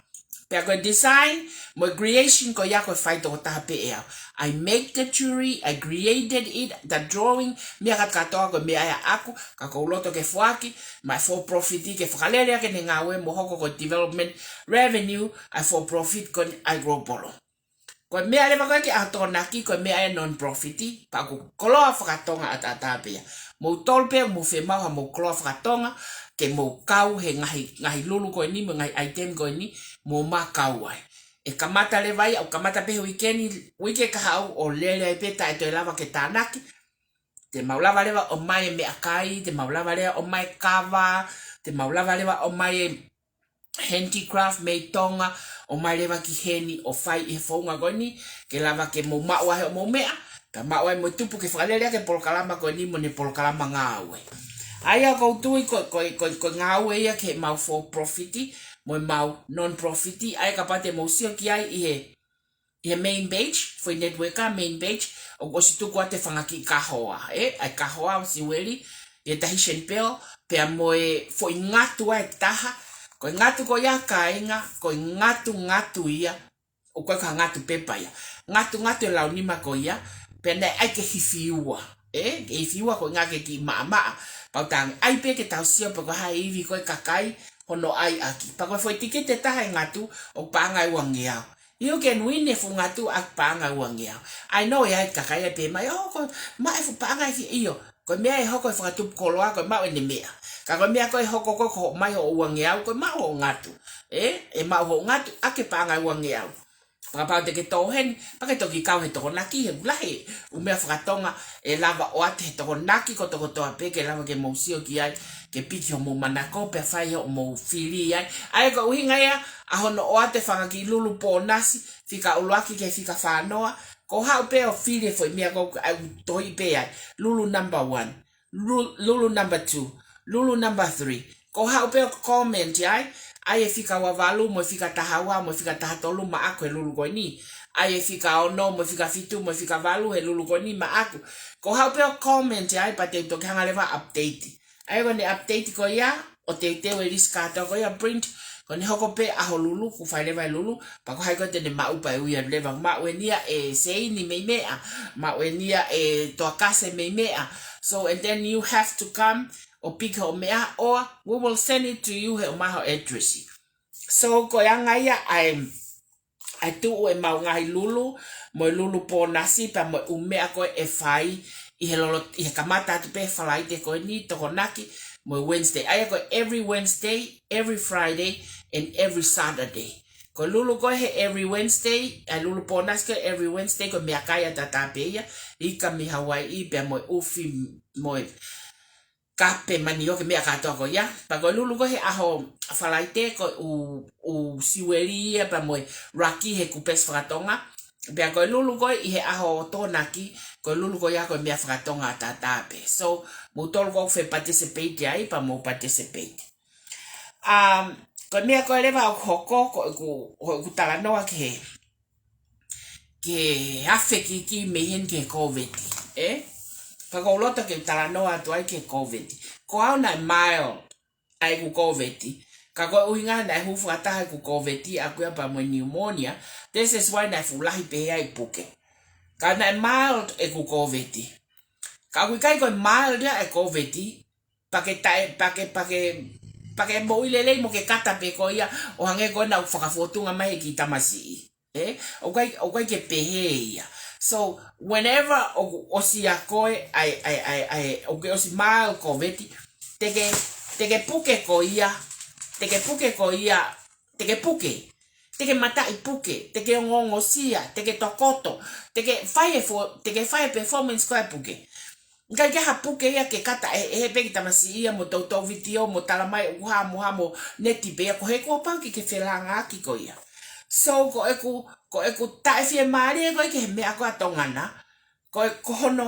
Pea ko e design mo e creation ko ia ko e fai tokotaha pē ʻe au. I make the jewelry, I created it, the drawing, meʻa kātoa ko e meʻa ia ʻaʻaku, ka ʻoku ou loto ke foaki maʻa e for profit ke fakalele ʻaki ʻene ngāue mo hoko ko e development revenue ʻa e for profit ko eni ʻa e Global. Ko e meʻa leva ko ē ki he ʻaho Tokonaki, ko e meʻa ia non-profit, pea ʻoku koloa fakatonga ʻataʻatā pē ia. Moutolu pē ʻoku mou fiemaʻu haʻamou koloa fakatonga, ke mou kau he ngaahi, ngaahi lulu ko eni, mo e ngaahi item ko eni, mou ma kau ai. ʻE kamata leva ia, ʻoku kamata pē he uike ni, uike kahaʻu ʻo lele ai pē taʻe toe lava ke tānaki. Te mau lava leva ʻo ʻomai e meʻakai, te mau lava leva ʻo ʻomai e kava, te mau lava leva ʻo ʻomai e handicraft mei Tonga, ʻomai leva ki heni ʻo fai ʻi he founga ko eni, ke lava ke mou maʻu ai hoʻomou meʻa, pea maʻu ai mo e tupu ke fakalele ʻaki e polokalama ko eni mo ʻene polokalama ngāue. ʻA ia ʻoku ou tui ko, ko, ko, ko e ngāue ia ki heʻemau for profit, mo ʻemau non-profit, ʻa ia kapau te mou sio ki ai ʻi he ʻi he main page, foʻi network ʻa main page, ʻoku ʻosi tuku atu e fanga kiʻi kahoa, ē, ʻa e kahoa ʻo Siueli, ʻi he Tahitian Belle, pea mo e foʻi ngatu ʻe taha, ko e ngatu ko ia kāinga, ko e ngatu ngatu ia, ʻoku ʻikai ko ha ngatu pepa ia. Ngatu ngatu e lau nima ko ia, pea naʻe ʻai ke hifi ua, ē, ke hifi ua ko e ngaahi kiʻi maʻamaʻa, pea u tangi ʻai pē ke tau sio pe ko e hā e ivi ko ē kakai, hono ʻai ʻaki. Pea ko e foʻi tikite ʻe taha e ngatu, ʻoku paʻanga ʻe uangeau. You can win e fuʻu ngatu ʻaki paʻanga ʻe uangeau. I know ʻe ʻi ai e kakai ʻe pehē mai, ʻō, ko e maʻu e fuʻu paʻanga ʻe fiha ʻio. Ko e meʻa ʻe hoko ʻe fakatupu koloa, ko e maʻu ʻene meʻa. Ka ko e meʻa ko ē ʻe hoko ko ē ko hoʻo ʻomai hoʻo uangeau, ko e maʻu hoʻo ngatu. Ē, ʻe maʻu hoʻo ngatu ʻaki e paʻanga ʻe uangeau. Pea kapau te ke tō heni, pea ke toki kau he Tokonaki, he ʻoku lahi e ʻū meʻa fakatonga ʻe lava ʻo ʻoatu he Tokonaki kotokotoa pē ke lava ke mou sio ki ai, ke piki hoʻomou manako, pea fai hoʻomou fili ai. ʻA ia ko e ʻuhinga ia ʻa hono ʻoatu e fanga kiʻi lulu pōnasi, fika ʻuluaki ki he fika fā noa, ko e haʻu pē ʻo fili e foʻi meʻa ko ē ʻoku tohi pē ai. Lulu number one, lu-, lulu number two, lulu number three. Ko e haʻu pē ʻo comment ai, ʻai e fika ua valu, mo e fika taha ua, mo e fika taha tolu maʻaku he lulu ko eni. ʻAi e fika ono, mo e fika fitu, mo e fika valu he lulu ko eni maʻaku. Ko e haʻu pē ʻo comment ai, pea te u toki hanga leva ʻo update. ʻA ia ko ʻene update ko ia, ʻo teuteu e lisi kātoa ko ia print, ko ʻene hoko pē ʻaho Lulu, kuo fai leva e Lulu, pea ko hai ko ē te ne maʻu pea ui atu leva, maʻu eni ia ʻe Seini mei meʻa, maʻu eni ia ʻe Toakase mei meʻa. So, and then you have to come ʻo pick hoʻo meʻa, or we will send it to you he ʻomai ho address. So, ko e anga ia ʻa e ʻa e tuʻu ʻemau ngaahi Lulu, mo e Lulu pōnasi, pea mo e ʻū meʻa ko ē ʻe fai ʻi he lolo, ʻi he kamata atu pē Falaite ko eni, Tokonaki, mo e Wednesday. ʻA ia ko e every Wednesday, every Friday, and every Saturday. Ko e Lulu ko ē he every Wednesday, ʻa e Lulu pōnasi ko ē every Wednesday, ko e meʻakai ʻataʻatā pē ia, ika mei Hawaiʻi, pea mo e ʻufi, mo e kape, manioke, meʻa kātoa ko ia. Pea ko e Lulu ko ē he ʻaho Falaite ko e ʻū, ʻū siueli ia pea mo e raki he kupesi fakatonga. Pea ko e Lulu ko ē ʻi he ʻaho Tokonaki, ko e Lulu ko ia ko e meʻa fakatonga ʻataʻatā pē. So, moutolu ʻoku fie participate ai, pea mou participate. Um, ko e meʻa ko ē leva ʻoku hoko, ko ʻeku, ko ʻeku talanoa ki he ke afe kiki mei heni ki he Kōviti, ē? Ka ʻoku ou loto ke talanoa atu ai ki he Kōviti. Ko au naʻe mild ʻa ʻeku Kōviti. Ka ko e ʻuhinga naʻe hū fakataha ʻeku Kōviti ʻaʻaku ia pea mo e pneumonia. This is why naʻe fuʻu lahi pehē ai puke. Ka naʻe mild ʻeku Kōviti. Ka ʻoku ʻikai ko e mild ia e Kōviti, pea ke taʻe, pea ke, pea ke, pea ke moʻui lelei mo ke kata pē ko ia ʻo hangē ko ena ʻoku fakafōtunga mai he kiʻi tamasiʻi. Ē, ʻoku ʻikai, ʻoku ʻikai ke pehē ia. So, whenever ʻoku ʻosi ʻa koe, ʻai, ʻai, ʻai, ʻai, ʻoku ke ʻosi mild Kōviti, te ke, te ke puke ko ia, te ke puke ko ia, te ke puke, te ke mataʻi puke, te ke ongoongosia, te ke tokoto, te ke fai e fo-, te ke fai e performance ko ē puke. ʻIkai ke ha puke ia ke kata ʻe, ʻe he pē kiʻi tamasiʻi ia mo toutou vitiō mo tala mai ʻoku hā mo hā mo neti pē ia, ko e hā kuo pau ke ke felāngaaki ko ia. So, ko ʻeku, ko ʻeku taʻefiemālie ko ē ki he meʻa ko ē ʻa Tonga na, ko e, ko hono,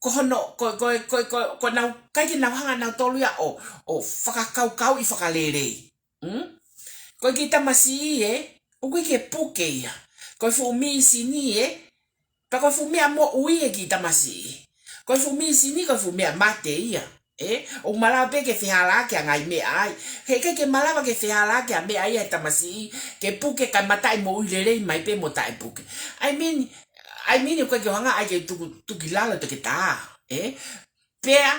ko hono, ko, ko, ko, ko, ko nau, ʻikai ke nau hanga nautolu ia ʻo, ʻo fakakaukauʻi fakalelei. Mm? Ko e kiʻi tamasiʻi ē, ʻoku ʻikai ke puke ia. Ko e fuʻu mīsini ē, pea ko e fuʻu meʻa moʻui e kiʻi tamasiʻi. Ko e fuʻu mīsini, ko e fuʻu meʻa mate ia. Ē, ʻoku malava pē ke fehālaaki ʻa e ngaahi meʻa ai. He ʻikai ke malava ke fehālaaki ʻa e meʻa ia he tamasiʻi, ke puke kae mataʻi moʻui lelei mai pē mo taʻepuke. I mean, I mean, ʻoku ʻikai ke u hanga ai ke tuku, tuki lalo te ke tā. Ē? Pea,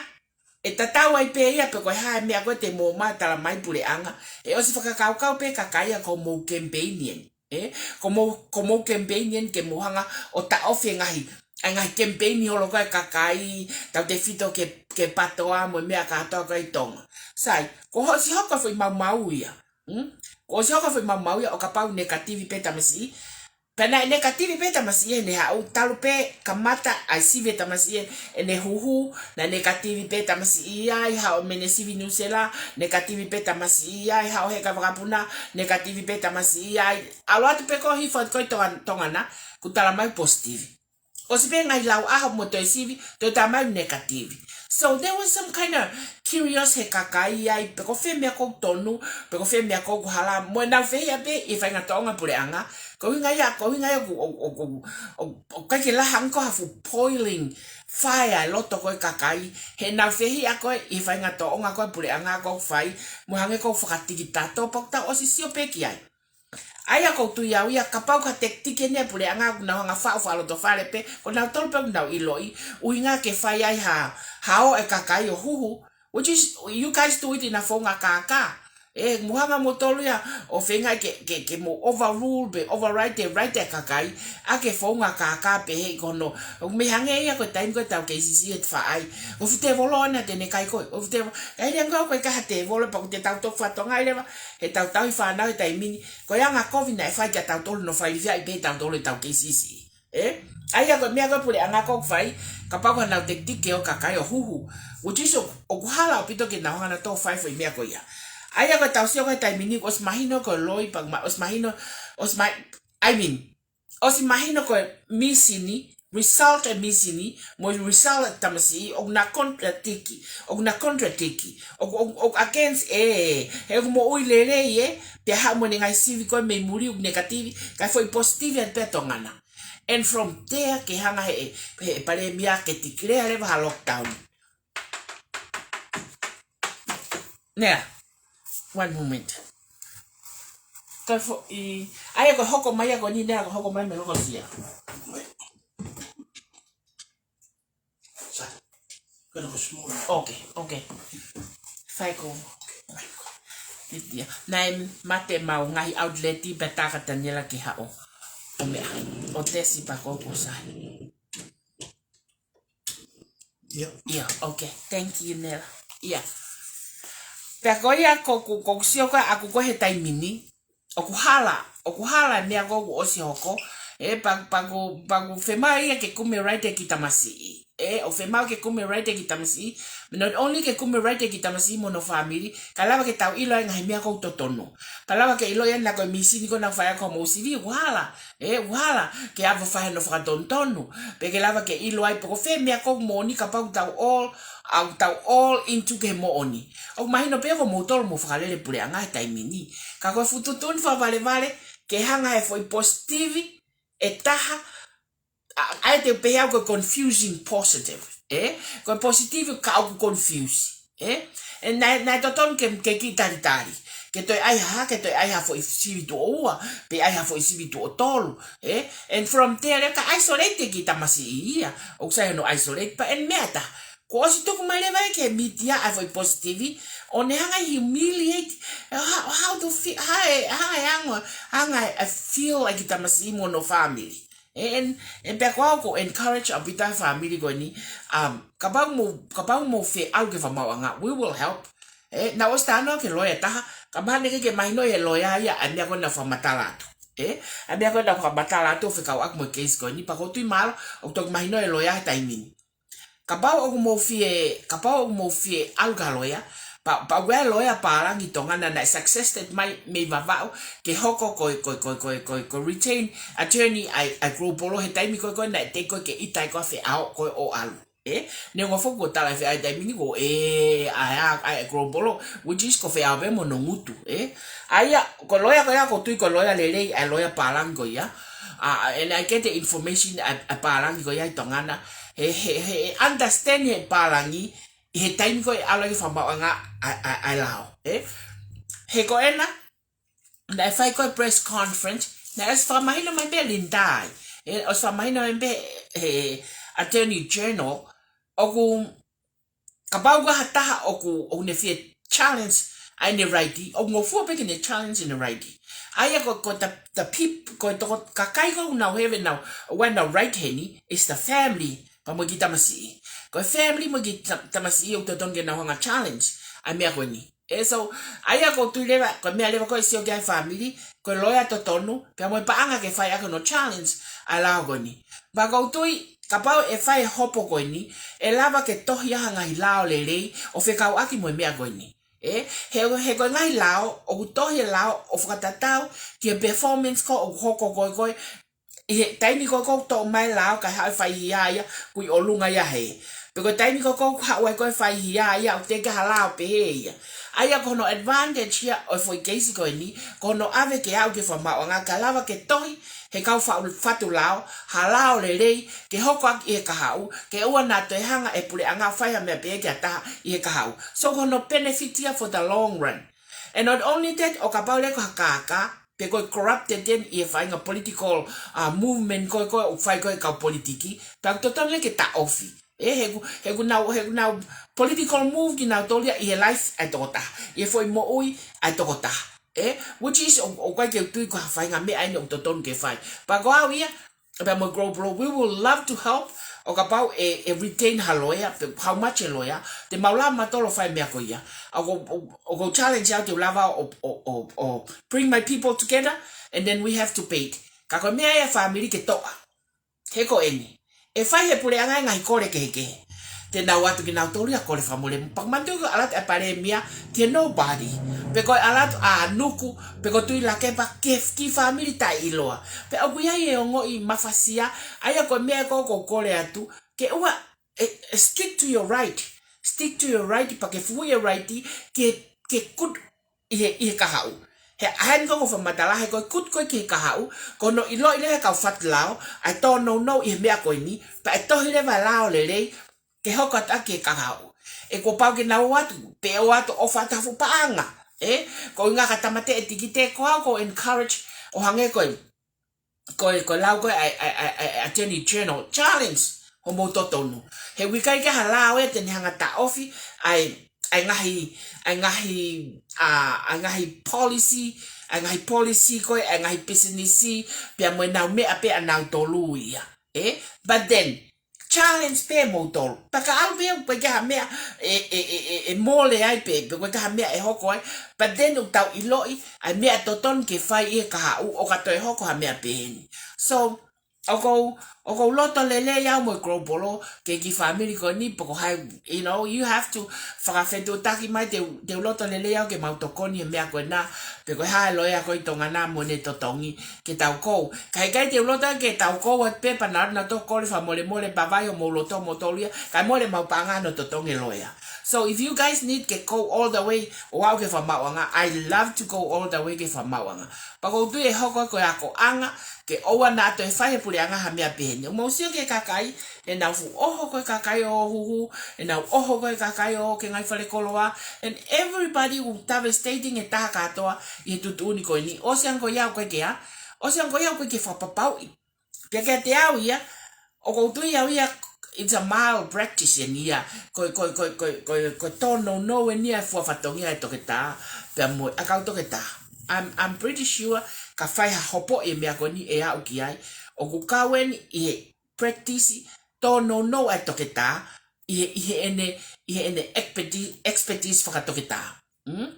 ʻe tatau ai pē ia pe ko e hā e meʻa ko ē te mou ō mai tala mai puleʻanga. ʻE ʻosi fakakaukau pē kakai ia ko hoʻomou kemipeini eni. Ē? Ko hoʻomou, ko hoʻomou kemipeini eni ke mou hanga ʻo taʻofi e ngaahi, ʻa e ngaahi kemipeini holo ko ē kakai, tautefito ki he, ki he PATOA mo e meʻa kātoa ko ē ʻi Tonga. Sai, kuo ʻosi hoko e foʻi maumau ia. Hmm? Kuo ʻosi hoko e foʻi maumau ia ʻo kapau nekativi pē tamasiʻi, pea naʻe nekativi pē tamasiʻi ʻene haʻu talu pē kamata ʻa e sivi e tamasiʻi ʻene huhu, naʻe nekativi pē tamasiʻi ia ʻi haʻo mei he sivi Nuʻusila, nekativi pē tamasiʻi ia ʻi haʻo heka vakapuna, nekativi pē tamasiʻi ia ʻi, ʻalu atu pē ko ē hifo atu ko ē Tonga, Tonga na, kuo tala mai positive. ʻOsi pē ngaahi lau ʻaho mo toe sivi, toe tala mai negative. So there was some kind of curious he kakai ai, pe ko fē meʻa ʻoku tonu, pe ko fē meʻa ʻoku hala, mo ʻenau fehiʻa pē ʻi he faʻahinga tōʻonga puleʻanga. Ko e ʻuhinga ia, ko e ʻuhinga ia ʻoku, ʻoku, ʻoku, ʻoku, ʻoku ʻikai ke lahi ange ko ha fuʻu boiling fire ʻi loto ko ē kakai, heʻenau fehiʻa ko ē ʻi he faʻahinga tōʻonga ko ē puleʻanga ʻoku fai, mo hangē ko e fakatikitato, pea ʻoku tau ʻosi sio pē ki ai. ʻA ia ʻoku ou tui au ia kapau ko ha tekitiki eni ʻa e puleʻanga ʻoku nau hanga faʻu fakalotofale pē, ko nautolu pē ʻoku nau ʻiloʻi, ʻuhinga ke fai ai ha, ha ō e kakai ʻo huhu, which is, you guys do it ʻi he founga kākā. Ē, mou hanga moutolu ia ʻo feinga ke, ke, ke mou overrule pe override e right e kakai, ʻaki e founga kākā pē he ko hono, ʻoku mei hangē ia ko e taimi ko ē ʻetau kei siʻisiʻi e faʻahi. ʻOku fuʻu tēvolo ʻana te ne kai koe, ʻoku fuʻu tēvolo, ʻikai leva ko e, ko e ʻikai ha tēvolo, pea ʻoku te tau toki fakatokangaʻi leva, he tau tauhi fānau he taimi ni, ko e anga kovi naʻe fai kia tautolu hono fai lifiaʻi pē tautolu ʻetau kei siʻisiʻi. Ē? ʻA ia ko e meʻa ko ē puleʻanga ʻoku fai, kapau ko ʻenau tekitiki ʻo e kakai ʻo huhu. Which is ʻoku, ʻoku hala ʻaupito ke nau hanga nautolu ʻo fai e foʻi meʻa ko ia. ʻA ia ko ʻetau sio ko ē he taimi ni, ʻosi mahino ko e loi, pea ma-, ʻosi mahino, ʻosi ma-, I mean, ʻosi mahino ko e mīsini, result e mīsini, mo e result e tamasiʻi, ʻoku na contradict, ʻoku na contradict, ʻoku, ʻoku, ʻoku against ē, he ʻoku moʻui lelei ē, pea haʻu mo ʻene ngaahi sivi ko ē mei muli ʻoku negative, kae foʻi positive atu pē ʻa Tonga na. And from there ke hanga he, he palēmia ke declare leva ha lockdown. Nea, one moment. Ka fo i, ai ko hoko mai ako ni nea ko hoko mai me loko sia. Sa, ka loko small. Okay, okay. Fai ko. Titia. Nae mate mau ngahi outlet pe taka Taniela ke haʻo. O mea. O tesi pa ko ko sa. Ia. Ia, okay. Thank you, Nela. Ia. Pea ko ia ko ku, ko ku sio ka aku ko he taimi ni. ʻOku hala, ʻoku hala e meʻa ko ku ʻosi hoko. E pa, pa ku, pa ku fema ia ke kume right e ki tamasiʻi. E, ʻo fema ke kume right e ki tamasiʻi. Not only ke kume right e ki tamasiʻi mo hono family, ka lava ke tau ʻilo ai ngaahi meʻa ko totonu. Ka lava ke ʻilo ia na ko e misini ko na fai ako mo sivi, ʻoku hala. E, ʻoku hala, ke ava fai hono fakatonutonu. Pe ke lava ke ʻilo ai, pe ko fē meʻa ko moʻoni kapau tau all, au tau all into ke moʻoni. ʻOku mahino pē ko moutolu mo fakalele puleʻanga he taimi ni. Ka ko e fuʻu tuʻutuʻuni fakavalevale, ke hanga he foʻi positive, e taha, a, ʻa e te pehē au ko e confusing positive. E? Ko e positive ka ʻoku confuse. E? E naʻe, naʻe totonu ke, ke kiʻi talitali. Ke toe ʻai ha, ke toe ʻai ha foʻi sivi tuʻo ua, pe ʻai ha foʻi sivi tuʻo tolu. E? And from there, ka isolate ki tamasiʻi ia. ʻOku sai hono isolate, pa en meata. Ko ʻosi tuku mai leva ia ke media ʻa e foʻi positive, ʻo ne hanga humiliate, how, how to feel, how, how, hanga, hanga e feel ʻa e ki tamasiʻi mo hono family. E, en, en pea ko au ko encourage ʻaupito e family ko eni, um, kapau mo, kapau mo fie ʻalu ke fakamaauʻanga, we will help. E, na ʻosi tano ke loea taha, ka mahalo ke, ke mahino e loea ia, ʻa e meʻa ko na fakamatala atu. E, ʻa e meʻa ko na fakamatala atu, fekauʻaki mo e case ko eni, pa ko tui malo, ʻoku toki mahino e loea he taimi ni. Kapau ʻoku mou fie, kapau ʻoku mou fie ʻalu ka loea, pa, pa ʻoku ʻi ai e loea pālangi Tonga na naʻe success mai mei Vavaʻu, ke hoko ko e, ko e, ko e, ko e, ko e, ko e retained attorney ʻa e, ʻa e Global Law he taimi ko ē ko ē naʻe tei ko ē ke ʻita ai ko e feʻao ko ē ʻo ʻalu. E? Neongo foki ko tala e feʻao he taimi ni ko e, ʻa e, ʻa e, ʻa e Global Law, which is ko e feʻao pē mo hono ngutu, e? ʻA ia, ko e loea ko ia ʻoku ou tui ko e loea lelei, ʻa e loea pālangi ko ia. A, a, and I get the information ʻa e, ʻa e pālangi ko ia ʻi Tonga na. He, he, he understand he pālangi, ʻi he taimi ko ē ʻalu ai ke fakamaauʻanga ʻa, ʻa, ʻa e lao, e? He ko ena, naʻe fai ko e press conference, naʻe ʻosi fakamahino mai pē Linda ai. E, ʻosi fakamahino mai pē he Attorney General, ʻoku kapau ko ha taha ʻoku, ʻoku ne fie challenge ʻa ʻene right, ʻoku ngofua pē ke ne challenge ʻene right. ʻA ia ko, ko the, the peop-, ko e toko kakai ko ʻoku nau have nau, ʻoku nau right heni, is the family, pea mo e ki tamasiʻi. Ko e family mo e ki ta-, tamasiʻi ʻoku totonu ke nau hanga challenge ʻa e meʻa ko eni. E so, ʻa ia ʻoku ou tui leva, ko e meʻa leva ko e sio ki ai family, ko e loea totonu, pea mo e paʻanga ke fai ʻaki hono challenge ʻa e lao ko eni. Pea ʻoku ou tui, kapau ʻe fai e hopo ko eni, ʻe lava ke tohi ʻa e ngaahi lao lelei, ʻo fekauʻaki mo e meʻa ko eni. E, he, he ko e ngaahi lao, ʻoku tohi e lao, ʻo fakatatau, ki he performance ko ē ʻoku hoko ko ē ko ē, ʻi he taimi ko ē ʻoku toʻo mai e lao kae haʻu e faihia ia, kui ʻolunga ia he. Pe ko e taimi ko ē ʻoku haʻu ai ko ē e faihia ia, ʻoku teʻeki ha lao pehē ia. ʻA ia ko hono advantage ia ʻo e foʻi keisi ko eni, ko hono ʻave ke aʻu ki he fakamaauʻanga kae lava ke tohi, he kau fa-, fatu lao, ha lao lelei, ke hoko ʻaki ʻi he kahaʻu, ke ʻoua naʻa toe hanga e puleʻanga ʻo fai ha meʻa pehē ki ha taha ʻi he kahaʻu. So ko hono benefit ia for the long run. And not only that, ʻo kapau leva ko ha kākā, pe ko e corrupted eni ʻi he faʻahinga political, uh, movement ko ē, ko ē ʻoku fai ko ē ʻe he kau politiki, pea ʻoku totonu leva ke taʻofi. E, he ʻoku, he ʻoku nau, he ʻoku nau political move kinautolu ia ʻi he life ʻa e tokotaha, ʻi he foʻi moʻui ʻa e tokotaha. E, which is, ʻo, ʻoku ʻikai ke u tui ko ha faʻahinga meʻa eni ʻoku totonu ke fai. Pea ko au ia, pea mo e Global Law, we will love to help, ʻo kapau ʻe, ʻe retain ha loea, pe how much e loea, te mau lava mautolu ʻo fai e meʻa ko ia. ʻOku, ʻo, ʻoku ou challenge au te u lava ʻo, ʻo, ʻo, ʻo bring my people together, and then we have to pay. Ka ko e meʻa ia e family ke toʻa. He ko eni. ʻE fai ʻe he puleʻanga e ngaahi kole kehekehe. Te nau ʻatu kinautolu ia kole fakamole. Pea ʻoku manatu ko e ʻalu atu e palēmia ki he nobody. Pe ko e ʻalu atu ʻa Nuku, pe ko Tuʻilakepa ki he kiʻi family taʻeʻiloa. Pea ʻoku ʻi ai e ongoʻi mafasia, ʻa ia ko e meʻa ko ē ʻoku ou kole atu, ke ʻoua, e, e, stick to your right. Stick to your right, pea ke fuʻu e right, ke, ke good ʻi he, ʻi he kahaʻu. He ʻa eni ko ē ʻoku ou fakamatala, he ko e good ko ē ki he kahaʻu, ko hono ʻiloʻi leva ʻe he kau fatu lao, ʻa e tōnounou ʻi he meʻa ko eni, pea ʻe tohi leva e lao lelei, ke hoko atu ʻaki e kahaʻu. ʻE kuo pau ke nau ō atu, pe ō atu ʻo fai ha fuʻu paʻanga. Ē? Ko e ʻuhinga ka tāmateʻi e tikite, ko au ʻoku ou encourage ʻo hangē ko e, ko e, ko e lau ko ē ʻa e, ʻa e, ʻa e, ʻa e Attorney General, challenge homou totonu. He ʻoku ʻikai ke ʻi ai ha lao ia te ne hanga ʻo taʻofi ʻa e, ʻa e ngaahi, ʻa e ngaahi, ʻa, ʻa e ngaahi policy, ʻa e ngaahi policy ko ē ʻa e ngaahi pisinisi, pea mo ʻenau meʻa pē ʻanautolu ia. Ē? But then, challenge pē moutolu. Pea ka ʻalu pē ʻoku ʻikai ke ʻi ai ha meʻa ʻe, ʻe, ʻe, ʻe, ʻe mole ai pē, pe ʻoku ʻikai ke ʻi ai ha meʻa ʻe hoko ai. But then ʻoku tau ʻiloʻi ʻa e meʻa totonu ke fai ʻi he kahaʻu ʻo ka toe hoko ha meʻa peheni. So, ʻoku ou, ʻoku ou loto lelei au mo e Global Law ki he kiʻi fāmili ko eni, pe ko hai, you know, you have to fakafetuʻutaki mai, te u, te u loto lelei au ke mau tokoni he meʻa ko ena, pe ko e hā e loea ko ē ʻi Tonga na mo ʻene totongi ke tau kou. Ka ʻikai te u loto ke tau kou atu pē pea nau, nau toki kole fakamolemole pea vaivai homou loto moutolu ia, kae mole homau paʻanga hono totongi e loea. So if you guys need ke kou all the way ʻo aʻu ki he fakamaauʻanga, I love to go all the way ki he fakamaauʻanga. Pea ʻoku ou tui ʻe hoko ko e akoʻanga ke ʻoua naʻa toe fai ʻe he puleʻanga ha meʻa peheni. ʻOku mou sio ki he kakai, ʻenau fuʻu ʻoho ko ē kakai ʻo huhu, ʻenau ʻoho ko ē kakai ʻo ō ki he ngaahi fale koloa, and everybody ʻoku devastating e taha kātoa ʻi he tuʻutuʻuni ko eni. ʻOsi ange ko ia ʻoku ʻikai ke ʻa, ʻosi ange ko ia ʻoku ʻikai ke fakapapauʻi. Pea kiate au ia, ʻoku ou tui au ia, it's a mild practice eni ia. Ko e, ko e, ko e, ko e, ko e, ko e tōnounou eni ia e fua fatongia ʻa e toketā, pea mo e ʻakau toketā. I'm, I'm pretty sure ka fai ha hopo ʻi he meʻa ko eni ʻe aʻu ki ai. ʻOku kau eni ʻi he practice tōnounou ʻa e toketā, ʻi he, ʻi heʻene, ʻi heʻene experti-, expertise fakatoketā. Mm?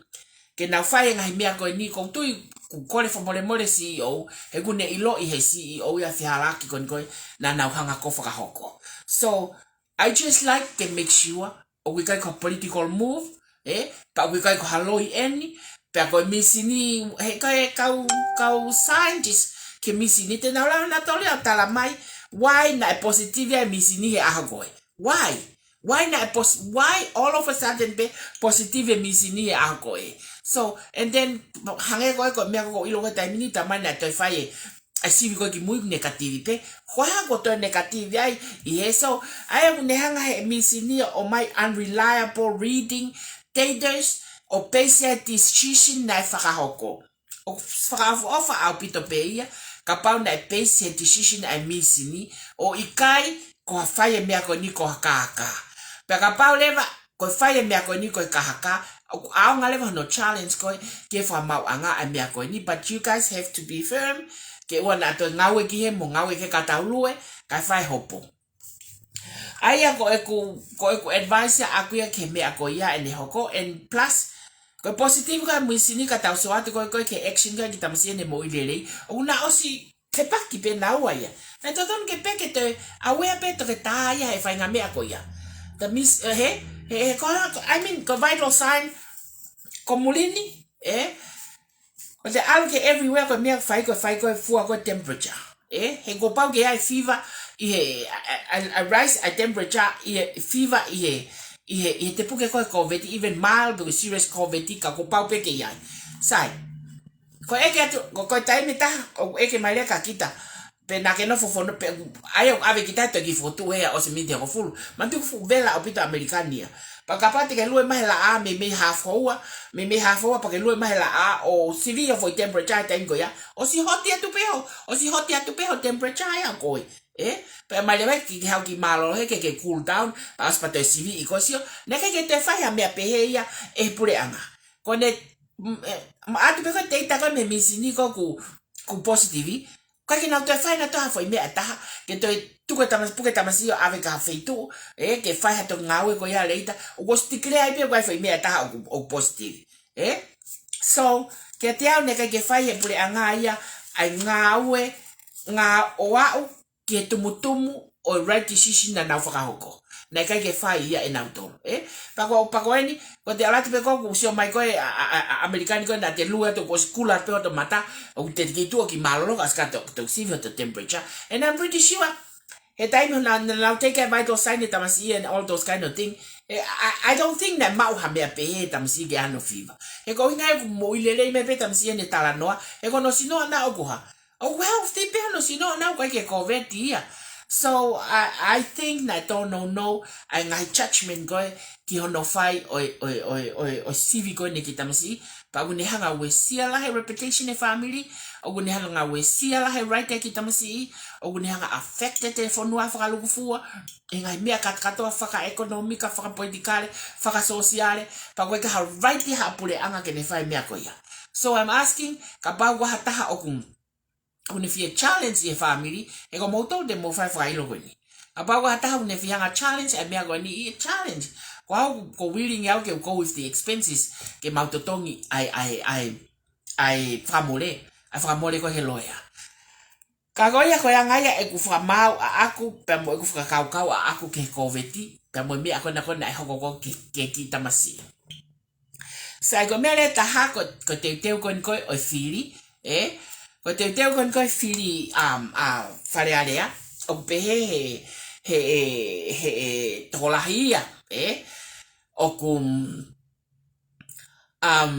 Ke nau fai e ngaahi meʻa ko eni, ʻoku ou tui ʻoku kole fakamolemole e C E O, he ʻoku ne ʻiloʻi ʻe he C E O ia e fehālaaki ko eni ko ē naʻa nau hanga ʻo fakahoko. So, I just like to make sure ʻoku ʻikai ko ha political move, ē? Pea ʻoku ʻikai ko ha loi eni, pea ko e mīsini, he ko e kau, kau scientist ki he mīsini, te nau lava nautolu ia ʻo tala mai, why naʻe positive ai e mīsini he ʻaho ko ē. Why? Why naʻe pos-, why all of a sudden pē positive e mīsini he ʻaho ko ē. So, and then, hangē ko ē ko e meʻa ko ē ʻoku ou ʻilo ko e taimi ni, taimi naʻe toe fai e, ʻa e sivi ko ē ki mui ʻoku negative pē. Ko e hā kuo toe negative ai ʻi he, so, ʻa ia ʻoku ne hanga ʻe he mīsini ʻo ʻomai unreliable reading, data, ʻo base ai e decision naʻe fakahoko. ʻOku fakaʻofoʻofa ʻaupito pē ia, kapau naʻe base e decision ʻa e mīsini, ʻo ʻikai ko ha fai e meʻa ko eni ko ha kākā. Pea kapau leva ko e fai e meʻa ko eni ko e kākā, ʻoku ʻaonga leva hono challenge ko ē ki he fakamaauʻanga ʻa e meʻa ko eni, but you guys have to be firm, ke ʻoua naʻa toe ngāue ki he mo ngāue ki he, ka tau lue, kae fai hopo. ʻA ia ko ʻeku, ko ʻeku advice ʻaʻaku ia ki he meʻa ko ia ʻene hoko, and plus, ko e positive ko ē e mīsini ka tau sio atu ko ē, ko ē ki he action ko ē ki he tamasiʻi ʻene moʻui lelei, ʻoku na ʻosi fepaki pē naua ia. Naʻe totonu ke pē ke toe aware pē toketā ia he faʻahinga meʻa ko ia. The mis-, eh, he, he, he, ko, I mean, ko e vital sign, ko muli ni, ē? Ko e te ʻalu ki he everywhere ko e meʻa fai ko ē, fai ko ē fua ko ē temperature. Ē, he kuo pau ke ʻi ai e fever ʻi he, a, a, a, a rise ʻa e temperature ʻi he fever ʻi he, ʻi he, ʻi he tepuke ko ē COVID, even mild pe ko e serious COVID, ka kuo pau pē ke ʻi ai. Sai. Ko e ʻeke atu, ko, ko e taimi ʻe taha, ʻoku ʻeke mai leva kia kita. Pe naʻa ke nofo fono, pe, ʻa ia ʻoku ʻave kita he toki fotu ea ʻosi miniti hongofulu. Manatuʻi ʻoku fuʻu vela ʻaupito ʻa ʻAmelika ni ia. Pea kapau te ke lue mai he laʻā, meimei haafe houa, meimei haafe houa, pea ke lue mai he laʻā ʻo sivi hoʻo foʻi temperature he taimi ko ia. ʻOsi hoti atu pē hoʻo, ʻosi hoti atu pē hoʻo temperature ia ʻo koe. Ē? Pea mai leva ke, ke haʻu ki mālōlō he ke, ke cool down, pea ʻosi pea toe siviʻi koe, sio. Naʻe ʻikai ke toe fai ha meʻa pehē ia ʻe he puleʻanga. Ko ʻene, mm, ē, ma atu pē ko e data ko ē mei he mīsini ko ē ʻoku, ʻoku positive, ʻikai ke nau toe fai nautolu ha foʻi meʻa ʻe taha, ke toe tuku e tamas-, puke tamasiʻi ʻo ʻave ki ha feituʻu, ē, ke fai ha toe ngāue ko ia later, ʻoku ʻosi declare ai pē ʻoku ʻi ai e foʻi meʻa ʻe taha ʻoku, ʻoku positive. Ē? So, kiate au naʻe ʻikai ke fai ʻe he puleʻanga ia ʻa e ngāue, ngā ʻo aʻu ki he tumutumu ʻo e right decision naʻa nau fakahoko. Naʻe ʻikai ke fai ia ʻe nautolu, ē? Pea ko, pea ko eni, ko e te ʻalu atu pē ko ē ʻoku sio mai ko ē ʻa, ʻa, ʻa, ʻa ʻAmelika ni ko ē naʻa te lue atu kuo ʻosi kula pē hoto mata, ʻoku te kei tuʻu ki mālōlō, ka ʻosi ka to, to sivi hoto temperature. And I'm pretty sure, he taimi naʻa, naʻa, naʻa nau take e vital sign e tamasiʻi and all those kind of thing, ē, I, I don't think naʻe maʻu ha meʻa pehē he tamasiʻi ke ʻi ai hano fever. He ko e ʻuhinga ia ʻoku moʻui lelei mai pē tamasiʻi ʻene talanoa, he ko hono sino ʻoʻona ʻoku hā? ʻOku healthy pē hono sino ʻoʻona, ʻoku ʻikai ke COVID ia. So I, I think naʻe tōnounou ʻa e ngaahi judgment ko ē ki hono fai ʻo e, ʻo e, ʻo e, ʻo e, ʻo e sivi ko eni ki tamasiʻi, pea ʻoku ne hanga ʻo uesia lahi e reputation e family, ʻoku ne hanga ʻo uesia lahi e right ki tamasiʻi, ʻoku ne hanga ʻo affect e fonua fakalūkufua, ʻi he ngaahi meʻa kātoa fakaʻekonōmika, fakapolitikale, fakasōsiale, pea ʻoku ʻikai ke ʻi ai ha right ʻa e puleʻanga ke ne fai e meʻa ko ia. So I'm asking, kapau ʻoku ʻi ai ha taha ʻoku ʻoku ne fie challenge e family, he ko moutolu te mou fai e fakaʻilo ko eni. Kapau ʻoku ʻi ai ha taha ʻoku ne fie hanga challenge e meʻa ko eni, ʻe challenge. Ko au ʻoku willing au ke go with the expenses, ke mau totongi ʻa e, ʻa e, ʻa e, ʻa e fakamole, ʻa e fakamole ko ē he loea. Ka ko ia ko e anga ia ʻeku fakamaau ʻaʻaku, pea mo ʻeku fakakaukau ʻaʻaku ki he Kōviti, pea mo e meʻa ko ena ko ena ʻe hoko ko ē ki, ki, ki tamasiʻi. Sai, ko e meʻa leva ʻe taha ko, ko e teuteu ko eni ko ē ʻo e fili, ē? Ko e teuteu ko eni ko ē fili, um, ʻa Fale Alea, ʻoku pehē he, he, he, he tokolahi ia, ē? ʻOku, um,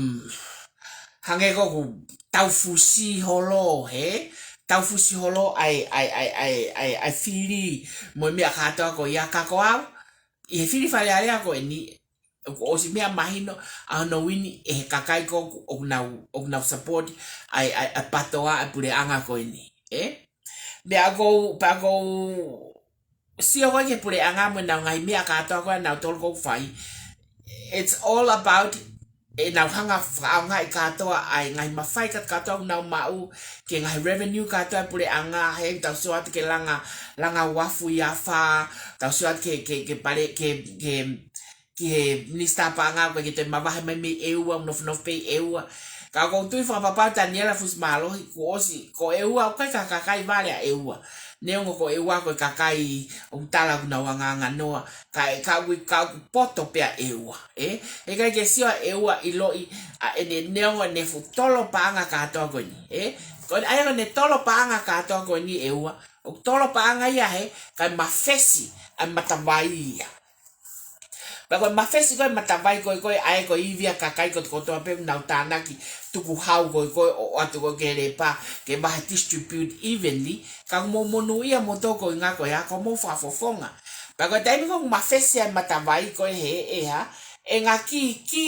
hangē ko ē ʻoku tau fusi holo, ē? Tau fusi holo ʻa e, ʻa e, ʻa e, ʻa e, ʻa e, ʻa e fili, mo e meʻa kātoa ko ia ka ko au, ʻi he fili Fale Alea ko eni, ʻoku ʻosi meʻa mahino ʻa hono uini ʻe he kakai ko ē ʻoku nau, ʻoku nau support ʻa e, ʻa e, ʻa e PATOA ʻa e puleʻanga ko eni, ē? Pea ʻoku ou, pea ʻoku ou sio ko ē ki he puleʻanga mo ʻenau ngaahi meʻa kātoa ko ē ʻanautolu ʻoku fai. It's all about ʻenau hanga fakaʻaongaʻi kātoa ʻa e ngaahi mafai kātoa ʻoku nau maʻu, ki he ngaahi revenue kātoa ʻa e puleʻanga, he tau sio atu ki he langa, langa uafu ʻi ʻAfā, tau sio atu ki he, ki he, ki he pale, ki he, ki he ki he minisitā paʻanga ʻoku ʻikai ke toe mavahe mai mei ʻEua, ʻoku nofonofo pē ʻi ʻEua. Ka ʻoku ou tui fakapapau Taniela Fusimālohi, kuo ʻosi, ko ʻEua, ʻoku ʻikai ke kakai vale ʻa ʻEua. Neongo ko ʻEua, ko e kakai ʻoku tala ʻoku nau angaanganoa, ka ʻe, ka ʻoku, ka ʻoku poto pē ʻa ʻEua, ē? ʻE ʻikai ke sio ʻa ʻEua ʻiloʻi ʻa ʻene neongo ʻene fuʻu tolo paʻanga kātoa ko eni, ē? Ko ʻene, ʻa ia ko ʻene tolo paʻanga kātoa ko eni ʻEua, ʻoku tolo paʻanga ia he, kae mafesi ʻa e matavai ia. Pea ko e mafesi ko ē matavai ko ē ko ē ʻa e ko e ivi ʻa e kakai kotokotoa pē ʻoku nau tānaki tukuhau ko ē ko ē ʻo ʻoatu ko ē ki he lēpā ke vahe distribute evenly, ka ʻoku mou monūʻia moutolu ko e ʻuhinga ko ia ko hoʻomou fakafofonga. Pea ko e taimi ko ē ʻoku mafesi ai e matavai ko ē he ʻeha, ʻe ngāueʻaki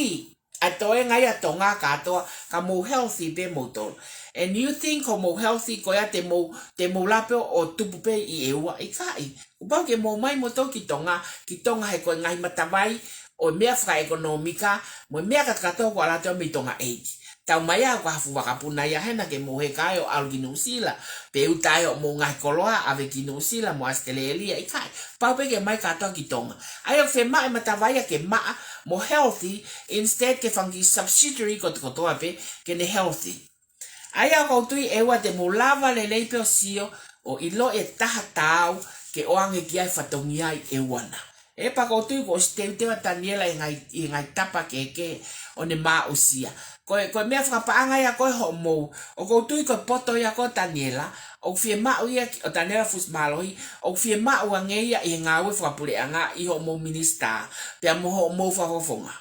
ʻa e toenga ia ʻa Tonga kātoa, ka mou healthy pē moutolu. And you think ko hoʻomou healthy ko ia te mou, te mou lava pē ʻo tupu pē ʻi ʻEua, ʻikai. Kuo pau ke mou ō mai moutolu ki Tonga, ki Tonga he ko e ngaahi matavai ʻo e meʻa fakaʻekonōmika, mo e meʻa kātoa ʻoku ʻalu atu mei Tonga ʻEiki. Tau mai ʻa e ko ha fuʻu vakapuna ia hena ke mou heka ai ʻo ʻalu ki Nuʻusila, pe ʻuta ai hoʻomou ngaahi koloa ʻave ki Nuʻusila mo ʻAositelēlia, ʻikai. Pau pē ke ō mai kātoa ki Tonga. ʻA ia ʻoku fiemaʻu e matavai ia ke maʻa mo healthy, instead ke fanga kiʻi subsidiary kotokotoa pē ke ne healthy. ʻA ia ʻoku ou tui ʻEua te mou lava lelei pē ʻo sio ʻo ʻiloʻi e taha taau ke ʻoange ki ai e fatongia ʻi ʻEua na. Ē, pea ʻoku ou tui kuo ʻosi teuteu ʻa Taniela ʻi he ngaahi, ʻi he ngaahi tapa kehekehe ʻo ne maʻusia. Ko e, ko e meʻa fakapaʻanga ia ko ē hoʻomou, ʻoku ou tui ko e poto ia ko ē ʻo Taniela, ʻoku fiemaʻu ia ki, ʻo Taniela Fusimālohi, ʻoku fiemaʻu ange ia ʻi he ngāue fakapuleʻanga ʻi hoʻomou minisitā, pea mo hoʻomou fakafofonga.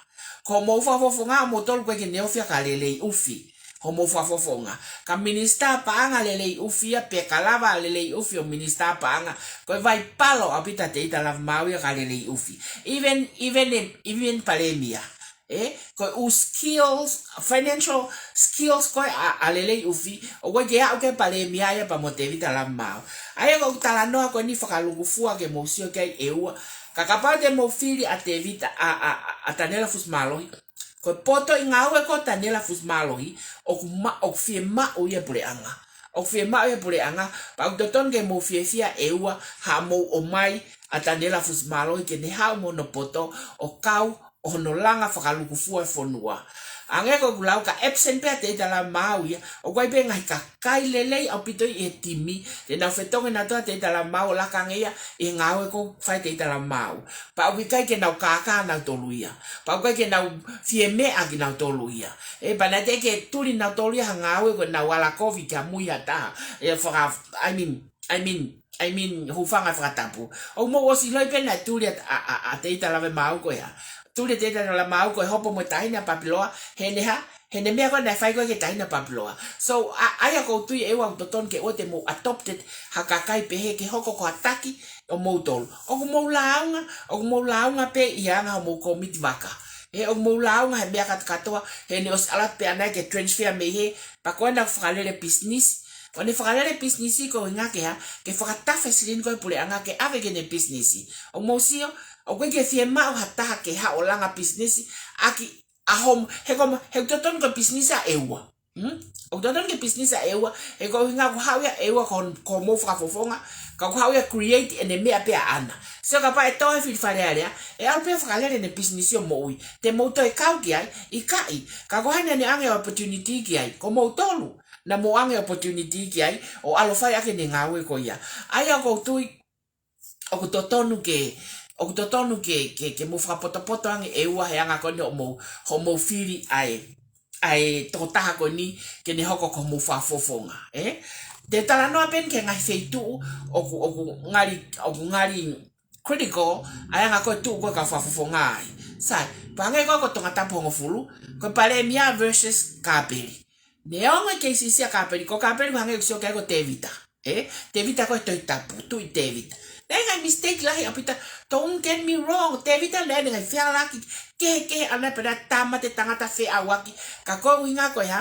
Ko hoʻomou fakafofonga ʻomoutolu ʻoku ʻikai ke ne ofi ia ka lelei ʻufi. Hoʻomou fakafofonga. Ka minisitā paʻanga lelei ʻufi ia, pe ka lava lelei ʻufi ʻo minisitā paʻanga. Ko e vai palo ʻaupito ʻa Teita Lavamaau ia ka lelei ʻufi. Even, even, even palēmia. Ē, ko e ʻū skills, financial skills ko ē ʻa, ʻa lelei ʻufi, ʻoku ʻikai ke aʻu ki ai e palēmia ia pea mo Tēvita Lavamaau. ʻA ia ko ʻeku talanoa ko eni fakalūkufua ke mou sio ki ai ʻEua. Ka kapau te mou fili ʻa Tēvita, ʻa, ʻa, ʻa, ʻa Taniela Fusimālohi. Ko e poto ʻi he ngāue ko ē ʻo Taniela Fusimālohi, ʻoku ma-, ʻoku fiemaʻu ia ʻe he puleʻanga. ʻOku fiemaʻu ia ʻe he puleʻanga, pea ʻoku totonu ke mou fiefia ʻEua, haʻamou ʻomai ʻa Taniela Fusimālohi ke ne haʻu mo hono poto, ʻo kau ʻo hono langa fakalūkufua e fonua. Hangē ko ʻeku lau ka absent pē ʻa Teita Lavamaau ia, ʻoku ʻi ai pē ngaahi kakai lelei ʻaupito ʻi he timi, te nau fetongi nautolu ʻa Teita Lavamaau ʻo laka ange ia ʻi he ngāue ʻoku fai ʻe Teita Lavamaau. Pea ʻoku ʻikai ke nau kākā nautolu ia. Pea ʻoku ʻikai ke nau fie meʻa kinautolu ia. Ē, pea naʻe teʻeki ke tuli nautolu ia ha ngāue ko ʻenau ala kovi ki ha mui ha taha. Ē, faka-, I mean, I mean, I mean, hūfanga he fakatapu. ʻOku mou ʻosi ʻiloʻi pē naʻe tuli ʻa, ʻa, ʻa, ʻa Teita Lavamaau ko ia. Tuli ʻa Teita Lavamaau ko e hopo mo e taʻahine ʻa Papiloa, he ne hā, He ne meʻa ko ē naʻe fai ko ē ki he taʻahine ʻo Papiloa. So, ʻa, ʻa ia ʻoku ou tui ʻe ua ʻoku totonu ke ʻoua te mou adopted ha kakai pehē ke hoko ko ha taki ʻo moutolu. ʻOku mou lāunga, ʻoku mou lāunga pē ʻi he anga hoʻomou kōmiti vaka. He ʻoku mou lāunga he meʻa kātoa, he ne ʻosi ʻalu atu pē ʻana ia ke transfer mei hē, pea ko ena fakalele pisinisi. ʻO ne fakalele pisinisi ko e ʻuhinga ke hā, ke fakatafe silini ko ē puleʻanga ke ʻave ki heʻene pisinisi. ʻOku mou sio, ʻoku ʻikai ke fiemaʻu ha taha ke haʻu ʻo langa pisinisi ʻaki ʻa hoʻomo, he ko, he ʻoku totonu ko e pisinisi ʻa ʻEua. Hmm? ʻOku totonu ko e pisinisi ʻa ʻEua, he ko e ʻuhinga ʻoku haʻu ia ʻEua ko, ko hoʻomou fakafofonga, ka ʻoku haʻu ia create ʻene meʻa pē ʻaʻana. So kapau ʻe tō he fili Fale Alea, ʻe ʻalu pē ʻo fakalele ʻene pisinisi ʻo moʻui. Te mou toe kau ki ai, ʻikai, ka ko hai naʻa ne ʻoange opportunity ki ai, ko moutolu naʻa mou ʻoange opportunity ki ai, ʻo ʻalu ʻo fai ʻaki ʻene ngāue ko ia. ʻA ia ʻoku ou tui, ʻoku totonu ke, ʻoku totonu ke, ke, ke mou fakapotopoto ange ʻEua he anga ko eni hoʻomou, hoʻomou fili ʻa e, ʻa e tokotaha ko eni ke ne hoko ko hoʻomou fakafofonga, ē? Te u talanoa pē eni ki he ngaahi feituʻu ʻoku, ʻoku ngali, ʻoku ngali critical ʻa e anga ko ē ʻoku tuʻu ko ē kau fakafofonga ai. Sai, pea hangē ko ē ko Tongatapu hongofulu, ko e Palēmia versus Kāpeli. Neongo e kei siʻisiʻi ʻa Kāpeli, ko Kāpeli ʻoku hangē ʻoku sio ki ai ko Tēvita. Ē, Tēvita ko e Tohi Tapu, Tuʻi Tēvita. Naʻe ngaahi mistake lahi ʻaupito, don't get me wrong, Tēvita naʻe ngaahi fealālaki kehekehe ʻaʻana pea naʻe tāmate tangata feʻauaki, ka ko e ʻuhinga ko e hā,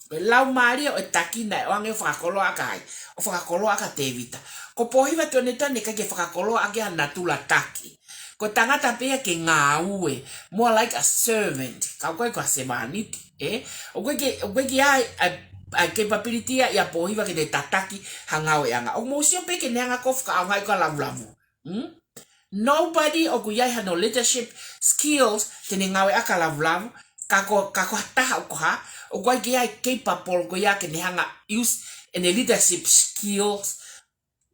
ko e laumālie ʻo e taki naʻe ʻoange ʻo fakakoloa ʻaki ai, ʻo fakakoloa ʻaki ʻa Tēvita. Ko Pōhiva Tuʻiʻonetoa naʻe ʻikai ke fakakoloa ʻaki ha natula taki. Ko e tangata pē ia ke ngāue, more like a servant, ka ʻoku ʻikai ko ha sevāniti, ē? ʻOku ʻikai ke, ʻoku ʻikai ke ʻi ai ʻa e, ʻa e, ʻa e capability ia ʻia Pōhiva ke ne tataki ha ngāueʻanga. ʻOku mou sio pē ki heʻene anga ko ē ʻo fakaʻaongaʻi ko ē ʻa Lavulavu. Hmm? Nobody ʻoku ʻi ai hano leadership skills te ne ngāueʻaki ʻa Lavulavu, ka ko, ka ko ha taha ʻoku hā, ʻoku ʻikai ke ʻi ai capable ko ia ke ne hanga use ʻene leadership skills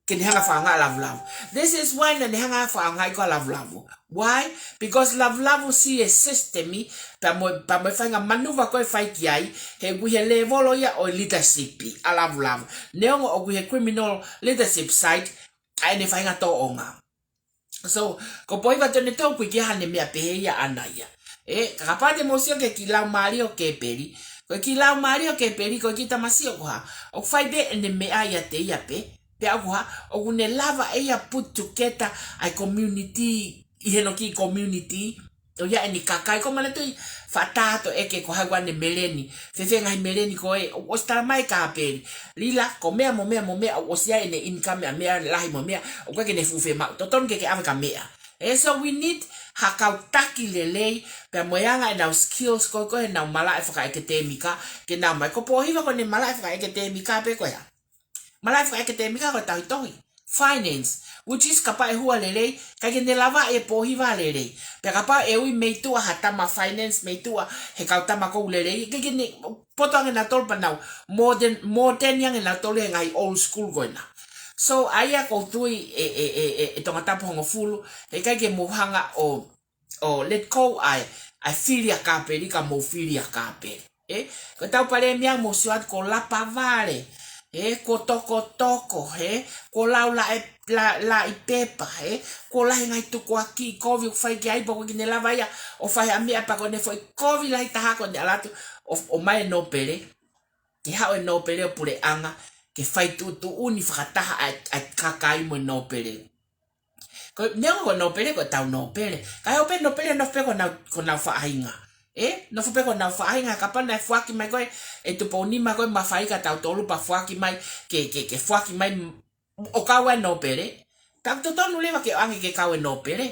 ke ne hanga fakaʻaongaʻi ʻa Lavulavu. This is why naʻa ne hanga fakaʻaongaʻi ko ē ʻa Lavulavu. Why? Because Lavulavu siʻi e system ʻi, pea mo, pea mo e faʻahinga manuva ko ē ʻe fai ki ai, he ʻoku ʻi he lēvolo ia ʻo e leadership ʻa Lavulavu. Neongo ʻoku ʻi he criminal leadership side ʻa ʻene faʻahinga tōʻonga. So, ko Pōhiva Tuʻiʻonetoa ʻoku ʻikai ke ʻi ai haʻane meʻa pehē ia ʻaʻana ia. Ē, ka kapau te mou sio ki he kiʻi laumālie ʻo Kēpeli. Ko e kiʻi laumālie ʻo Kēpeli, ko e kiʻi tamasiʻi ʻoku hā, ʻoku fai pē ʻene meʻa ʻiate ia pē. Pea ʻoku hā, ʻoku ne lava ʻe ia put together ʻa e community ʻi hano kiʻi community. ʻO ia ʻene kakai, ʻoku ou manatuʻi Fatato ʻEke ko hai ʻoku ʻi ai ʻene meleni. Fēfē ngaahi meleni ko ē, ʻoku ʻosi tala mai ʻe Kāpeli. Lila, ko meʻa mo meʻa mo meʻa, ʻoku ʻosi ʻi ai ʻene income ʻa meʻa lahi mo meʻa, ʻoku ʻikai ke ne fuʻu fiemaʻu. Totonu ke ke ʻave ʻa e meʻa. Ē, so we need ha kau taki lelei, pea mo e anga ʻenau skills ko ē, ko ē ʻenau malaʻe fakaʻeketēmika, ke nau mai. Ko Pōhiva ko ʻene malaʻe fakaʻeketēmika pē ko ia. Malaʻe fakaʻeketēmika ko e tauhi tohi. Finance, which is kapau ʻe hua lelei, ʻikai ke ne lava ʻe Pōhiva lelei. Pea kapau ʻe ui mei tuʻa ha tama finance, mei tuʻa he kau tama ʻoku lelei, ʻikai ke ne poto ange nautolu pea nau modern, modern ange nautolu he ngaahi old school ko ena. So, ʻa ia ʻoku ou tui ʻe, ʻe, ʻe, ʻe, ʻe Tongatapu hongofulu, he ʻikai ke mou hanga ʻo, ʻo let go ʻa e, ʻa e fili ʻa Kāpeli, ka mou fili ʻa Kāpeli. Ē, ko ʻetau palēmia mou sio atu ko Lapavale. Ē, ko Tokotoko, ē, ko Laulaʻe, la, Laʻipepa, ē, ko lahi ngaahi tukuakiʻi kovi ʻoku fai ki ai, pea ʻoku ʻikai ke ne lava ia ʻo fai ha meʻa, pea ko ʻene foʻi kovi lahi taha ko ʻene ʻalu atu ʻo, ʻomai e nōpele. Ke haʻu e nōpele ʻo puleʻanga, ke fai tuʻutuʻuni fakataha ʻa e, ʻa e kakai mo e nōpele. Ko e, neongo ko e nōpele, ko ʻetau nōpele. Ka ʻi ai pē nōpele, nofo pē ko honau, ko honau faʻahinga. Ē? Nofo pē ko honau faʻahinga, kapau naʻe foaki mai ko ē ʻe Tupounima ko e mafai kia tautolu pea foaki mai, ke, ke, ke foaki mai m-, ʻo kau e nōpele. Pea ʻoku totonu leva ke ʻoange ke kau e nōpele.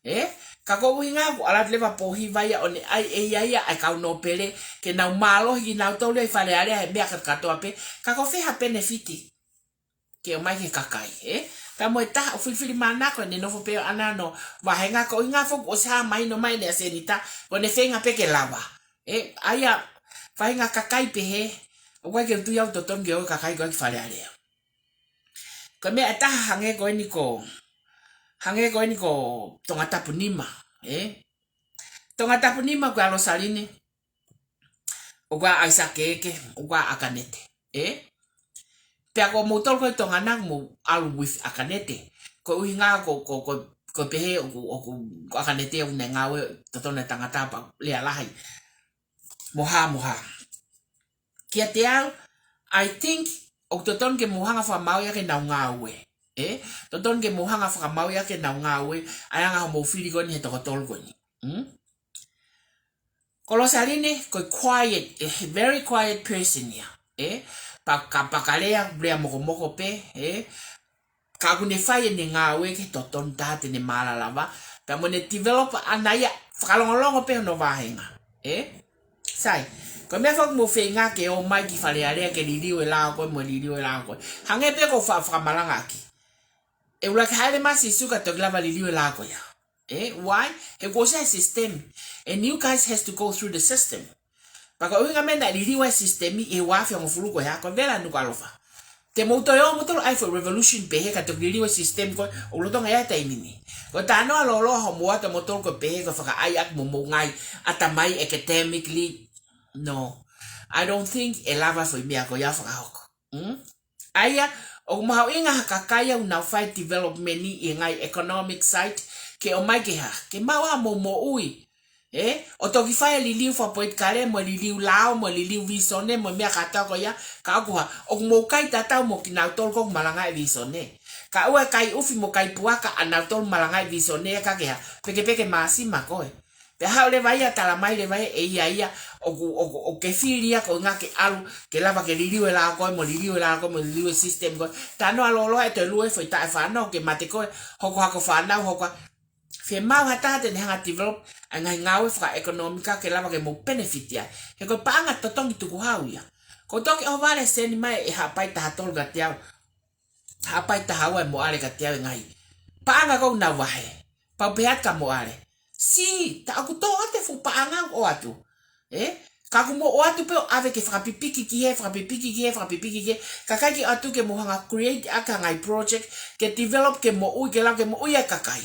Ē? Ka ko e ʻuhinga ʻoku ʻalu atu leva Pōhiva ia ʻo ne ʻai ʻe ia ia ʻa e kau nōpele, ke nau mālohi kinautolu ʻi Fale Alea he meʻa kātoa pē. Ka ko fē ha penefiti ke ʻomai ki he kakai, ē? Pea mo e taha ʻoku filifilimānako ʻene nofo pē ʻo ʻanano vāhenga, ko e ʻuhinga foki ʻosi hā mahino mai ʻene ʻasenita, ko ʻene feinga pē ke lava. Ē, ʻa ia faʻahinga kakai pehē, ʻoku ʻikai ke u tui au ʻoku totonu ke ō e kakai ko ē ki Fale Alea. Ko e meʻa ʻe taha hangē ko eni ko, hangē ko eni ko Tongatapu nima, ē? Tongatapu nima ko e ʻa Losaline, ʻoku ʻa ʻAisake ʻEke, ʻoku ʻa ʻAkanete, ē? Pea ko moutolu ko ē Tonga na mou ʻalu with ʻAkanete. Ko e ʻuhinga ko, ko, ko, ko e pehē ʻoku, ʻoku, ko ʻAkanete ʻoku ne ngāue totonu e tangata pea lea lahi. Mo ha, mo ha. Kiate au, I think, ʻoku totonu ke mou hanga fakamaau ia ke nau ngāue. Ē? Totonu ke mou hanga fakamaau ia ke nau ngāue, ʻa e anga hoʻomou fili ko eni he toko tolu ko eni. Hmm? Ko Losaline, ko e quiet, a very quiet person ia. Ē? Paka, pakalea, lea mokomoko pē, ē? Ka ʻoku ne fai ʻene ngāue ki he totonu taha te ne mālala lava. Pea mo ne develop ʻana ia fakalongolongo pē hono vāhenga. Ē? Sai, ko e meʻa foki mou feinga ke ō mai ki Fale Alea ke liliu e lao ko ē mo liliu e lao ko ē. Hangē pē ko e fa-, fakamalanga ʻaki. ʻE ʻuluaki haʻele mai ʻa Sīsū ka toki lava liliu e lao ko ia. Ē, why? He kuo ʻosi ʻa e system. And you guys has to go through the system. Pea ko e ʻuhinga meʻa naʻe liliu ai e system ʻi he uaafe hongofulu ko ia, ko e vela Nukuʻalofa. Te mou toe ō moutolu ʻai foʻi revolution pehē ka toki liliu e system ko ē ʻoku lolotonga ʻi ai he taimi ni. Ko e talanoa lōloa hoʻomou ō atu moutolu ko e pehē ko e fakaʻai ʻaki mo homou ngaahi ʻatamai academically. No. I don't think ʻe lava foʻi meʻa ko ia fakahoko. Hmm? ʻA ia, ʻoku mahuʻinga ha kakai ʻoku nau fai development ʻi he ngaahi economic side, ke ō mai ke hā, ke maʻu ʻa hoʻomou moʻui. Ē, ʻo toki fai e liliu fakapolitikale, mo e liliu lao, mo e liliu visone, mo e meʻa kātoa ko ia, ka ʻoku hā, ʻoku mou kai tatau mo kinautolu ko ē ʻoku malangaʻi e visone. Kae ʻoua ʻe kai ʻufi mo kai puaka ʻa nautolu malangaʻi e visone ē ka ke hā, pekepeke māsima koe. Pea haʻu leva ia talamai leva ʻe ia ia, ʻoku, ʻoku, ʻoku ke fili ia ko e ʻuhinga ke ʻalu, ke lava ke liliu e lao ko ē, mo liliu e lao ko ē, mo liliu e system ko ē. Talanoa lōloa ʻe toe lue foʻi taʻu ʻe fā noa, ke mate koe, hoko hako fānau, hoko. Fiemaʻu ha taha te ne hanga develop ʻa e ngaahi ngāue fakaʻekonōmika ke lava ke mou benefit ai. He ko e paʻanga totongi tukuhau ia. Ko e toki ʻohovale seni mai ʻe Haʻapai taha tolu kiate au. Haʻapai taha ua ʻe Moale kiate au e ngaahi paʻanga ko ē ʻoku nau vahe. Pea u pehē atu kia Moale, sī, tā ʻoku tō atu e fuʻu paʻanga ʻoku ʻoatu. Ē? Ka ʻoku mou ʻoatu pē ʻo ʻave ke fakapipiki ki hē, fakapipiki ki hē, fakapipiki ki hē. Ka ʻikai ke ʻoatu ke mou hanga create ʻaki ha ngaahi project, ke develop, ke moʻui, ke lava ke moʻui ai e kakai.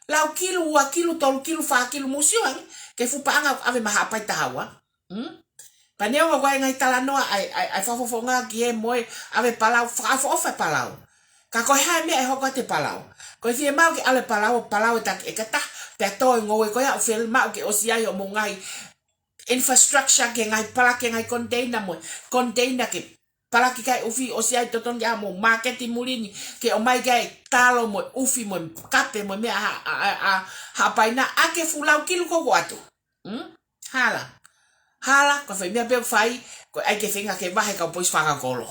Lau kilu, ua kilu, tolu kilu, fā kilu, mou sio ange ki he fuʻu paʻanga ʻoku ʻave mei Haʻapai taha ua. Hmm? Pea neongo ko e ngaahi talanoa ʻa e, ʻa e, ʻa e fakafofonga ki hē mo e ʻave palau, fakaʻofoʻofa e palau. Ka ko e hā e meʻa ʻe hoko atu he palau? Ko e fiemaʻu ke ʻalu e palau, palau e taki ʻe kata, pea tō e ngoue ko ia ʻo fiemaʻu ke ʻosi ʻi ai hoʻomou ngaahi infrastructure ki he ngaahi palaki e ngaahi container mo e container ke palaki ki ai ʻufi, ʻosi ʻi ai totonu ke ʻa mo maketi muli ni, ke ʻomai ki ai e talo mo e ʻufi mo e kape mo e meʻa ha, ha, ha, Haʻapai na ʻaki e fuʻu lau kilu ko ē ʻoku ʻoatu. Hmm? Hala. Hala, ko e foʻi meʻa pē ʻoku fai, ko e ʻai ke feinga ke vahe e kau poisi fakakolo.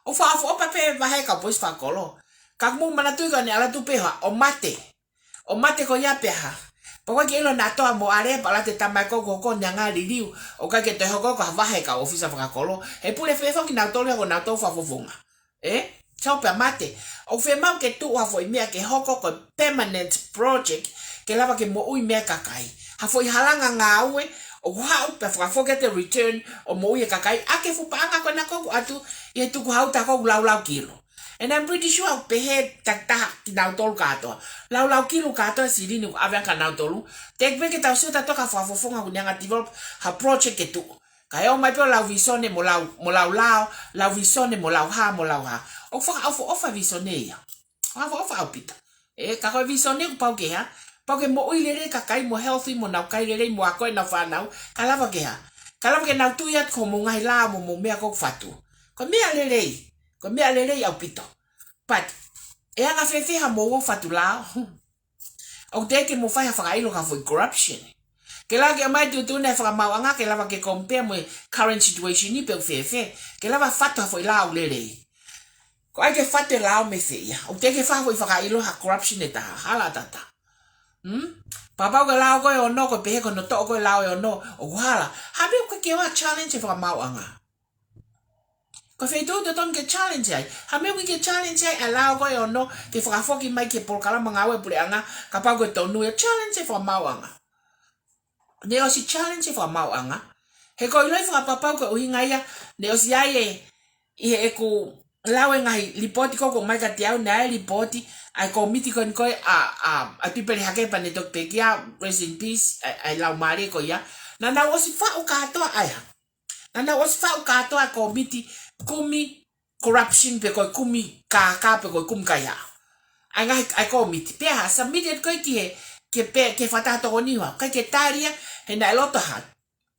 ʻOku fakaʻofoʻofa pē vahe e kau poisi fakakolo. Ka ʻoku mou manatuʻi ko ʻene ʻalu atu pē hā, ʻo mate. ʻO mate ko ia pea hā. Pea ʻoku ʻikai ke ʻilo naʻa tō ʻa Moale, pea ʻalu atu e tama ko ē ʻoku ne hanga liliu, ʻoku ʻikai ke toe hoko ko ha vahe e kau ʻōfisa fakakolo. He pule fēfē foki kinautolu ia ko nautolu fakafofonga. Ē? Tau pea mate. ʻOku fiemaʻu ke tuʻu ha foʻi meʻa ke hoko ko e permanent project, ke lava ke moʻui mei ai e kakai. Ha foʻi halanga ngāue, ʻoku haʻu pea fakafoki atu e return ʻo moʻui e kakai, ʻaki e fuʻu paʻanga ko ena ko ē ʻoku ʻoatu ʻi he tukuhau tā ko ē ʻoku laulau kilu. And I'm pretty sure ʻoku pehē takitaha kinautolu kātoa. Laulau kilu kātoa e silini ʻoku ʻave ange kia nautolu. Teʻeki pē ke tau sio tautolu ki ha fakafofonga ʻoku ne hanga develop ha project ke tuʻu. Kae ō mai pē ʻo lau visone mo lau, mo lau lao, lau visone mo lau hā, mo lau hā. ʻOku fakaʻofoʻofa e visone ia. Fakaʻofoʻofa ʻaupito. Ē, ka ko e visone kuo pau ke hā. Pau ke moʻui lelei e kakai mo healthy mo nau kai lelei mo ako ʻenau fānau. Ka lava ke hā. Ka lava ke nau tui atu ki hoʻomou ngaahi lao mo hoʻomou meʻa ko ē ʻoku fatu. Ko e meʻa lelei. Ko e meʻa lelei ʻaupito. But, ʻe anga fēfē haʻamou ō ʻo fatu lao? ʻOku teʻeki ke mou fai ha fakaʻilo ki ha foʻi corruption. Ke lava ke ʻomai tuʻutuʻuni e fakamaauʻanga, ke lava ke compare mo e current situation ni pe ʻoku fēfē. Ke lava fatu ha foʻi lao lelei. Ko e ʻai ke fatu e lao mei fē ia? ʻOku teʻeki ke fai ha foʻi fakaʻilo ha corruption ʻe taha, hala ʻatā. Hmm? Pea kapau ko e lao ko ē ʻe ono, ko e pehē ko hono toʻo ko ē e lao ʻe ono, ʻoku hala. Hā e meʻa ʻoku ʻikai ke ʻoua challenge e fakamaauʻanga? Ko e feituʻu totonu ke challenge ai. Hā e meʻa ʻoku ʻikai ke challenge ai ʻa e lao ko ē ʻe ono ke fakafoki mai ki he polokalama ngāue puleʻanga, kapau ko e tonu ia, challenge e fakamaauʻanga. Ne ʻosi challenge e fakamaauʻanga. He ʻoku ou ʻiloʻi fakapapau ko e ʻuhinga ia, ne ʻosi ʻi ai e, ʻi heʻeku lau e ngaahi lipooti ko ē ʻoku ʻomai kiate au, naʻe ʻi ai e lipooti ʻa e kōmiti ko eni ko ē ʻa, ʻa, ʻa Pipeli Hake, pea ne toki pekia, rest in peace, ʻa e, ʻa e laumālie ko ia. Naʻa nau ʻosi faʻu kātoa ʻa e hā. Naʻa nau ʻosi faʻu kātoa e kōmiti kumi corruption pe ko e kumi kākā pe ko e kumi kaihaʻa. ʻA e ngaahi, ʻa e kōmiti. Pea hā, submitted ko ē ki he, ki he pe, ki he Fakataha Tokoni, ʻikai ke tali ia, he naʻe loto hā.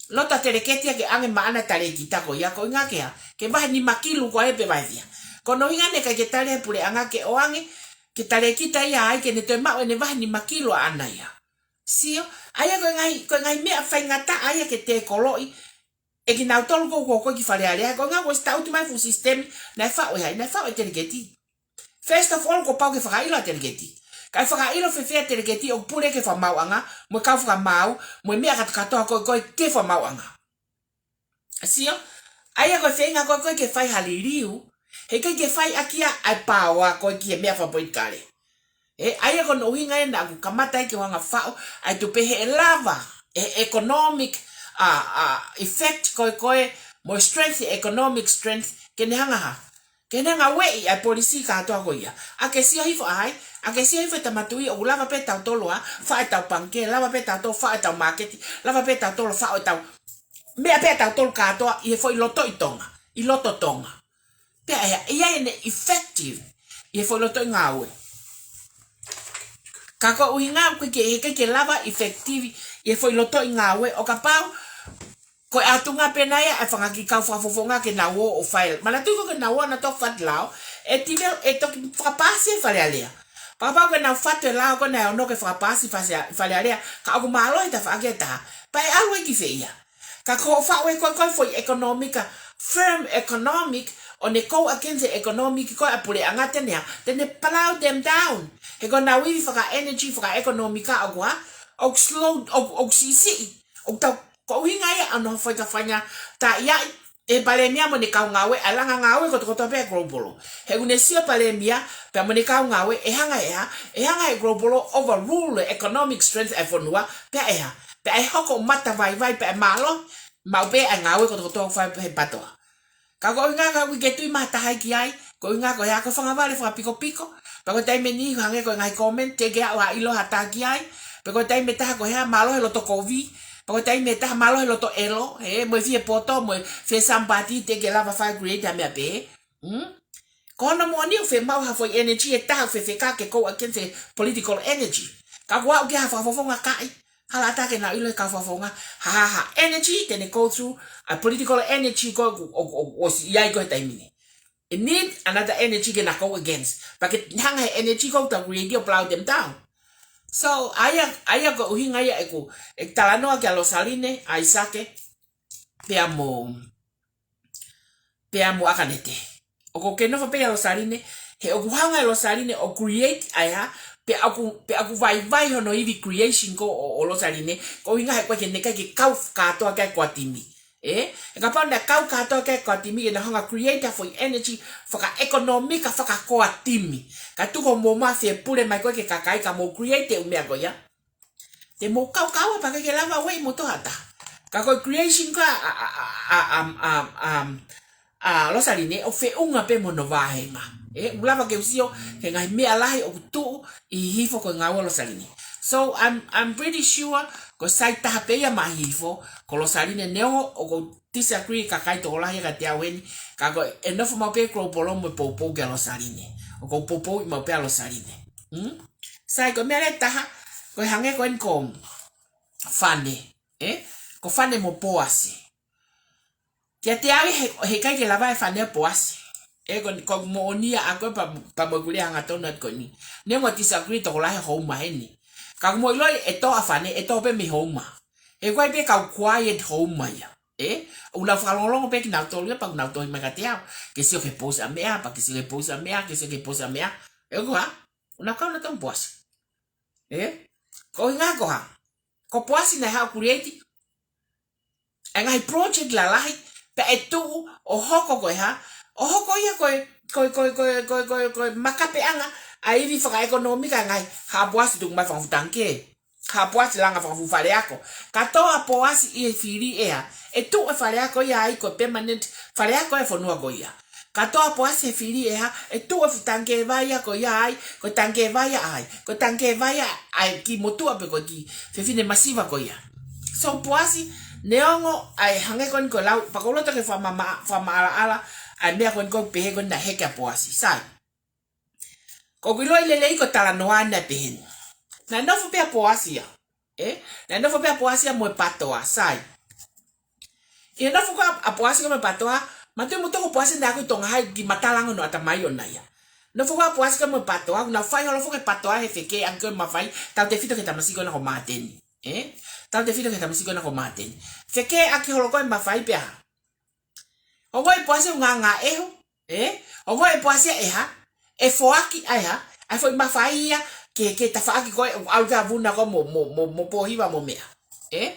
loto ʻa Teleketi ia ke ʻange maʻana e talēkita ko ia, ko e ʻuhinga ke hā? Ke vahe nima kilu ko ē pe vahe fiha. Ko hono ʻuhinga naʻe ʻikai ke tali ʻe he puleʻanga ke ʻoange, ke talēkita ia ai ke ne toe maʻu ʻene vahe nima kilu ʻaʻana ia. Sio, ʻa ia ko e ngaahi, ko e ngaahi meʻa faingataʻa ia ke tēkoloʻi ʻe kinautolu ko ē ʻoku ʻi Fale Alea, ko e ʻuhinga kuo ʻosi tautu mai e fuʻu sisitemi naʻe faʻu ʻe hai, naʻe faʻu ʻe Teleketi. First of all, kuo pau ke fakaʻilo ʻa Teleketi. Kae fakaʻilo fēfē ʻa Teleketi ʻoku pule ki he fakamaauʻanga, mo e kau fakamaau, mo e meʻa kātoa ko ē ko ē ki he fakamaauʻanga. Sio, ʻa ia ko e feinga ko ē ko ē ke fai ha liliu, heʻikai ke fai ʻaki ia ʻa e paoa ko ē ki he meʻa fakapolitikale. ʻE, ʻa ia ko hono ʻuhinga ia naʻa ku kamata ai ke u hanga ʻo faʻu ʻa e tupe he ʻe lava, ʻe economic, ʻa, ʻa, effect ko ē ko ē, mo strength, economic strength, ke ne hanga ʻo hā? Ke ne hanga ʻo ueʻi ʻa e polisī kātoa ko ia. ʻA ke sio hifo ai, ʻa ke sio hifo e Tama Tuʻi ʻoku lava pē tautolu ʻo faʻu ʻetau pangikē, lava pē tautolu ʻo faʻu ʻetau māketi, lava pē tautolu ʻo faʻu ʻetau meʻa pē tautolu kātoa ʻi he foʻi lotoʻi Tonga, ʻi loto Tonga. Pea ʻe, ʻe ʻi ai ʻene effective ʻi he foʻi lotoʻi ngāue. Ka ko e ʻuhinga ʻoku ʻikai ke, ʻikai ke lava effective ʻi he foʻi lotoʻi ngāue ʻo kapau ko e ʻatunga pē ʻena ia ʻa e fanga kiʻi kau fakafofonga ke nau ō ʻo fai. Manatuʻi ko ē ke nau ō ʻo nau toki fatu e lao, ʻe tive, ʻe toki fakapaasi ʻe Fale Alea. Kapau ko ʻenau fatu e lao ko ē naʻe ono ke fakapaasi Fale, Fale Alea, ka ʻoku mālohi e tafaʻaki ʻe taha, pea ʻe ʻalu ia ki fē ia? Ka ko hoʻo faʻu ʻe koe ko ē foʻi economic, firm economic, ʻo ne go against e economic ko ē ʻa e puleʻanga, te ne hā? Te ne plough them down. He ko ʻenau ivi faka-energy, faka-economic ʻoku hā? ʻOku slow, ʻoku, ʻoku siʻisiʻi. ʻOku tau, ko e ʻuhinga ia ʻa hono faingataʻaʻi ʻe he Palēmia mo ʻene kau ngāue ʻa e langa ngāue kotokotoa pē ʻa e Global. He ʻoku ne sio e Palēmia pea mo ʻene kau ngāue ʻe hanga ʻe hā? ʻE hanga ʻe he Global ʻo overrule e economic strength ʻa e fonua, pea ʻe hā? Pea ʻe hoko ʻo matavaivai, pea ʻe mālohi maʻu pē ʻa e ngāue kotokotoa ʻoku fai ʻe he PTOA. Ka ko e ʻuhinga ʻoku ʻikai ke tui mai ha taha ia ki ai, ko e ʻuhinga ko e hā? Ko e fanga vale fakapikopiko. Pea ko e taimi ni hangē ko e ngaahi comment, teʻeki ke aʻu ʻo ʻilo ha taha ki ai. Pea ko e taimi ʻe taha ko e hā? Mālohi e loto kovi. Pea ko e taimi ʻe taha mālohi e loto ʻelo, ē, mo e fie poto, mo e fie somebody, teʻeki ke lava ʻo fai create ha meʻa pehē. Hmm? Ko hono moʻoni ʻoku fiemaʻu ha foʻi energy ʻe taha ʻoku fefeka ke go against e political energy. Ka ʻoku aʻu ki ai ha fakafofonga kakai, hala ʻatā ke nau ʻilo ʻe he kau fakafofonga ha, ha, ha energy te ne go through ʻa e political energy ko ē ʻoku, ʻoku, ʻoku, ʻosi ʻi ai ko ē he taimi ni. It need another energy ke na go against. Pea ke hanga ʻe he energy ko ē ʻoku tau create ʻo plough them down. So, ʻa ia, ʻa ia ko e ʻuhinga ia ʻeku, ʻeku talanoa kia Losaline ʻAisake, pea mo, pea mo ʻAkanete. ʻOku ou kei nofo pē ʻia Losaline, he ʻoku hanga ʻe Losaline ʻo create ʻa e hā, pea ʻoku, pea ʻoku vaivai hono ivi creation ko ē ʻo, ʻo Losaline, ko e ʻuhinga he ʻoku ʻikai ke ne ʻikai ke kau kātoa ki ai ko e timi. Ē? He kapau naʻe kau kātoa ki ai ko e timi, ʻe na hanga ʻo create ha foʻi energy fakaʻekonōmika fakakoatimi. Kae tuku hoʻomou mafie pule mai ko ē ki he kakai ka mou create e ʻū meʻa ko ia, te mou kaukaua pea ʻikai ke lava ʻo ueʻi moutolu ha taha. Ka ko e creation ko ē ʻa, ʻa, ʻa, ʻa, ʻa, ʻa, ʻa Losaline ʻoku feʻunga pē mo hono vāhenga. Ē, ʻoku lava ke u sio ki he ngaahi meʻa lahi ʻoku tuʻu ʻi Hihifo ko e ngāue ʻa Losaline. So, I'm, I'm pretty sure ko e sai taha pē ia maʻa Hihifo, ko Losaline, neongo ʻoku ou disagree e kakai tokolahi ia kiate au heni, ka ko e nofo maʻu pē Global mo e poupou kia Losaline. ʻOku ou poupouʻi maʻu pē ʻa Losaline. Hmm? Sai, ko e meʻa leva ʻe taha, ko e hangē ko eni ko Fane, ē? Ko Fane mo Poasi. Kiate au he, heʻikai ke lava ʻe Fane ʻa Poasi. Ē, ko, ko e moʻoni ia ʻaʻaku pea, pea mo ʻeku lea hangatonu atu ko eni. Neongo e disagree tokolahi e Houma heni, ka ʻoku mou ʻiloʻi e tō ʻa Fane, ʻe tō pē mei Houma. He ʻoku ʻi ai pē kau quiet Houma ia. Ē? ʻOku nau fakalongolongo pē kinautolu ia pea ʻoku nau tohi mai kiate au. Ke sio ki he post ʻa meʻa, pea ke sio ki he post ʻa meʻa, ke sio ki he post ʻa meʻa. Ē, ko e hā? ʻOku nau kau nautolu mo Poasi. Ē? Ko e ʻuhinga ko e hā? Ko Poasi naʻe haʻu ʻo create e ngaahi project lalahi, pea ʻe tuʻu ʻo hoko ko e hā? ʻO hoko ia ko e, ko e, ko e makapeʻanga ʻa e ivi fakaʻekonōmika ʻa e ngaahi, haʻa Poasi tuku mai fanga fuʻu tangikē. Haʻa Poasi langa fanga fuʻu faleako. Ka tō ʻa Poasi ʻi he fili ʻe hā? ʻE tuʻu e faleako ia ai ko e permanent faleako ʻa e fonua ko ia. Ka tō ʻa Poasi he fili ʻe hā? ʻE tuʻu e fuʻu tangikē vai ia ko ia ai, ko e tangikē vai ia ai, ko e tangikē vai ia ʻa e kiʻi motuʻa pe ko e kiʻi fefine masiva ko ia. So Poasi, neongo ʻa e hangē ko eni ko e lau, pea ʻoku ou loto ke fakamama-, fakamaʻalaʻala ʻa e meʻa ko eni ʻoku pehē ko eni naʻe heke ʻa Poasi. Sai. ʻOku ou ʻiloʻi lelei ko e talanoa naʻe pehē ni. Naʻe nofo pē ʻa Poasi ia. Ē? Naʻe nofo pē ʻa Poasi ia mo e PTOA, sai. ʻI he nofo ko ē ʻa Poasi ko ē mo e PTOA, mātuʻa mo e toko Poasi naʻe akoʻi Tonga hai ki matalango no ʻatamai ʻona ia. Nofo ko ē ʻa Poasi ko ē mo e PTOA, naʻa nau fai holo foki e PTOA he fekē ʻaki ko ē mafai, tautefito ki he tamasiʻi ko ena ko Māteni. Ē? Tautefito ki he tamasiʻi ko ena ko Māteni. Fekē ʻaki holo ko ē mafai pea. Ongoʻi ʻe Poasi ʻoku ngāngāʻeho, ē? Ongoʻi ʻe Poasi ʻa e hā? ʻE foaki ʻa e hā? ʻA e foʻi mafai ia ke, ke tafaʻaki ko ē, ʻalu ki ai ʻa Vuna ko ē mo, mo, mo, mo Pōhiva mo meʻa. Ē?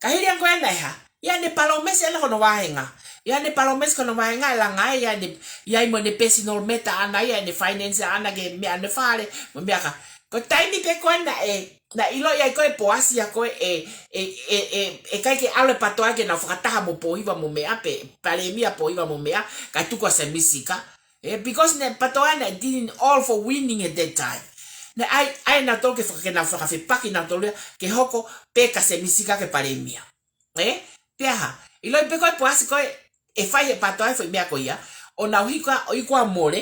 Ka hili ange ko ena ʻe hā? ʻI ai ʻene palōmesi ʻana ki hono vāhenga. ʻI ai ʻene palōmesi ki hono vāhenga ʻe langa ai, ʻi ai ʻene, ʻi ai mo ʻene personal matter ʻana, ʻi ai ʻene finance ʻana ki he meʻa ʻene fale, mo e meʻa ka. Ko e taimi pē ko ena ē, naʻe ʻiloʻi ai ko ē ʻe Poasi ia ko ē ʻe, ʻe, ʻe, ʻe, ʻe ʻikai ke ʻalu e PTOA ke nau fakataha mo Pōhiva mo meʻa pe, Palēmia Pōhiva mo meʻa, kae tuku ʻa Sēmisi Sika. Ē, because naʻe PTOA naʻe didn't all for winning at that time. Naʻe ʻai, ʻai nautolu ke faka-, ke nau fakafepaki nautolu ia, ke hoko pē kia Sēmisi Sika ke Palēmia. Ē, pea hā? ʻIloʻi pē ko ē ʻe Poasi ko ē, ʻe fai he PTOA e foʻi meʻa ko ia, ʻo nau hiko ʻa, ʻo iku ʻa mole,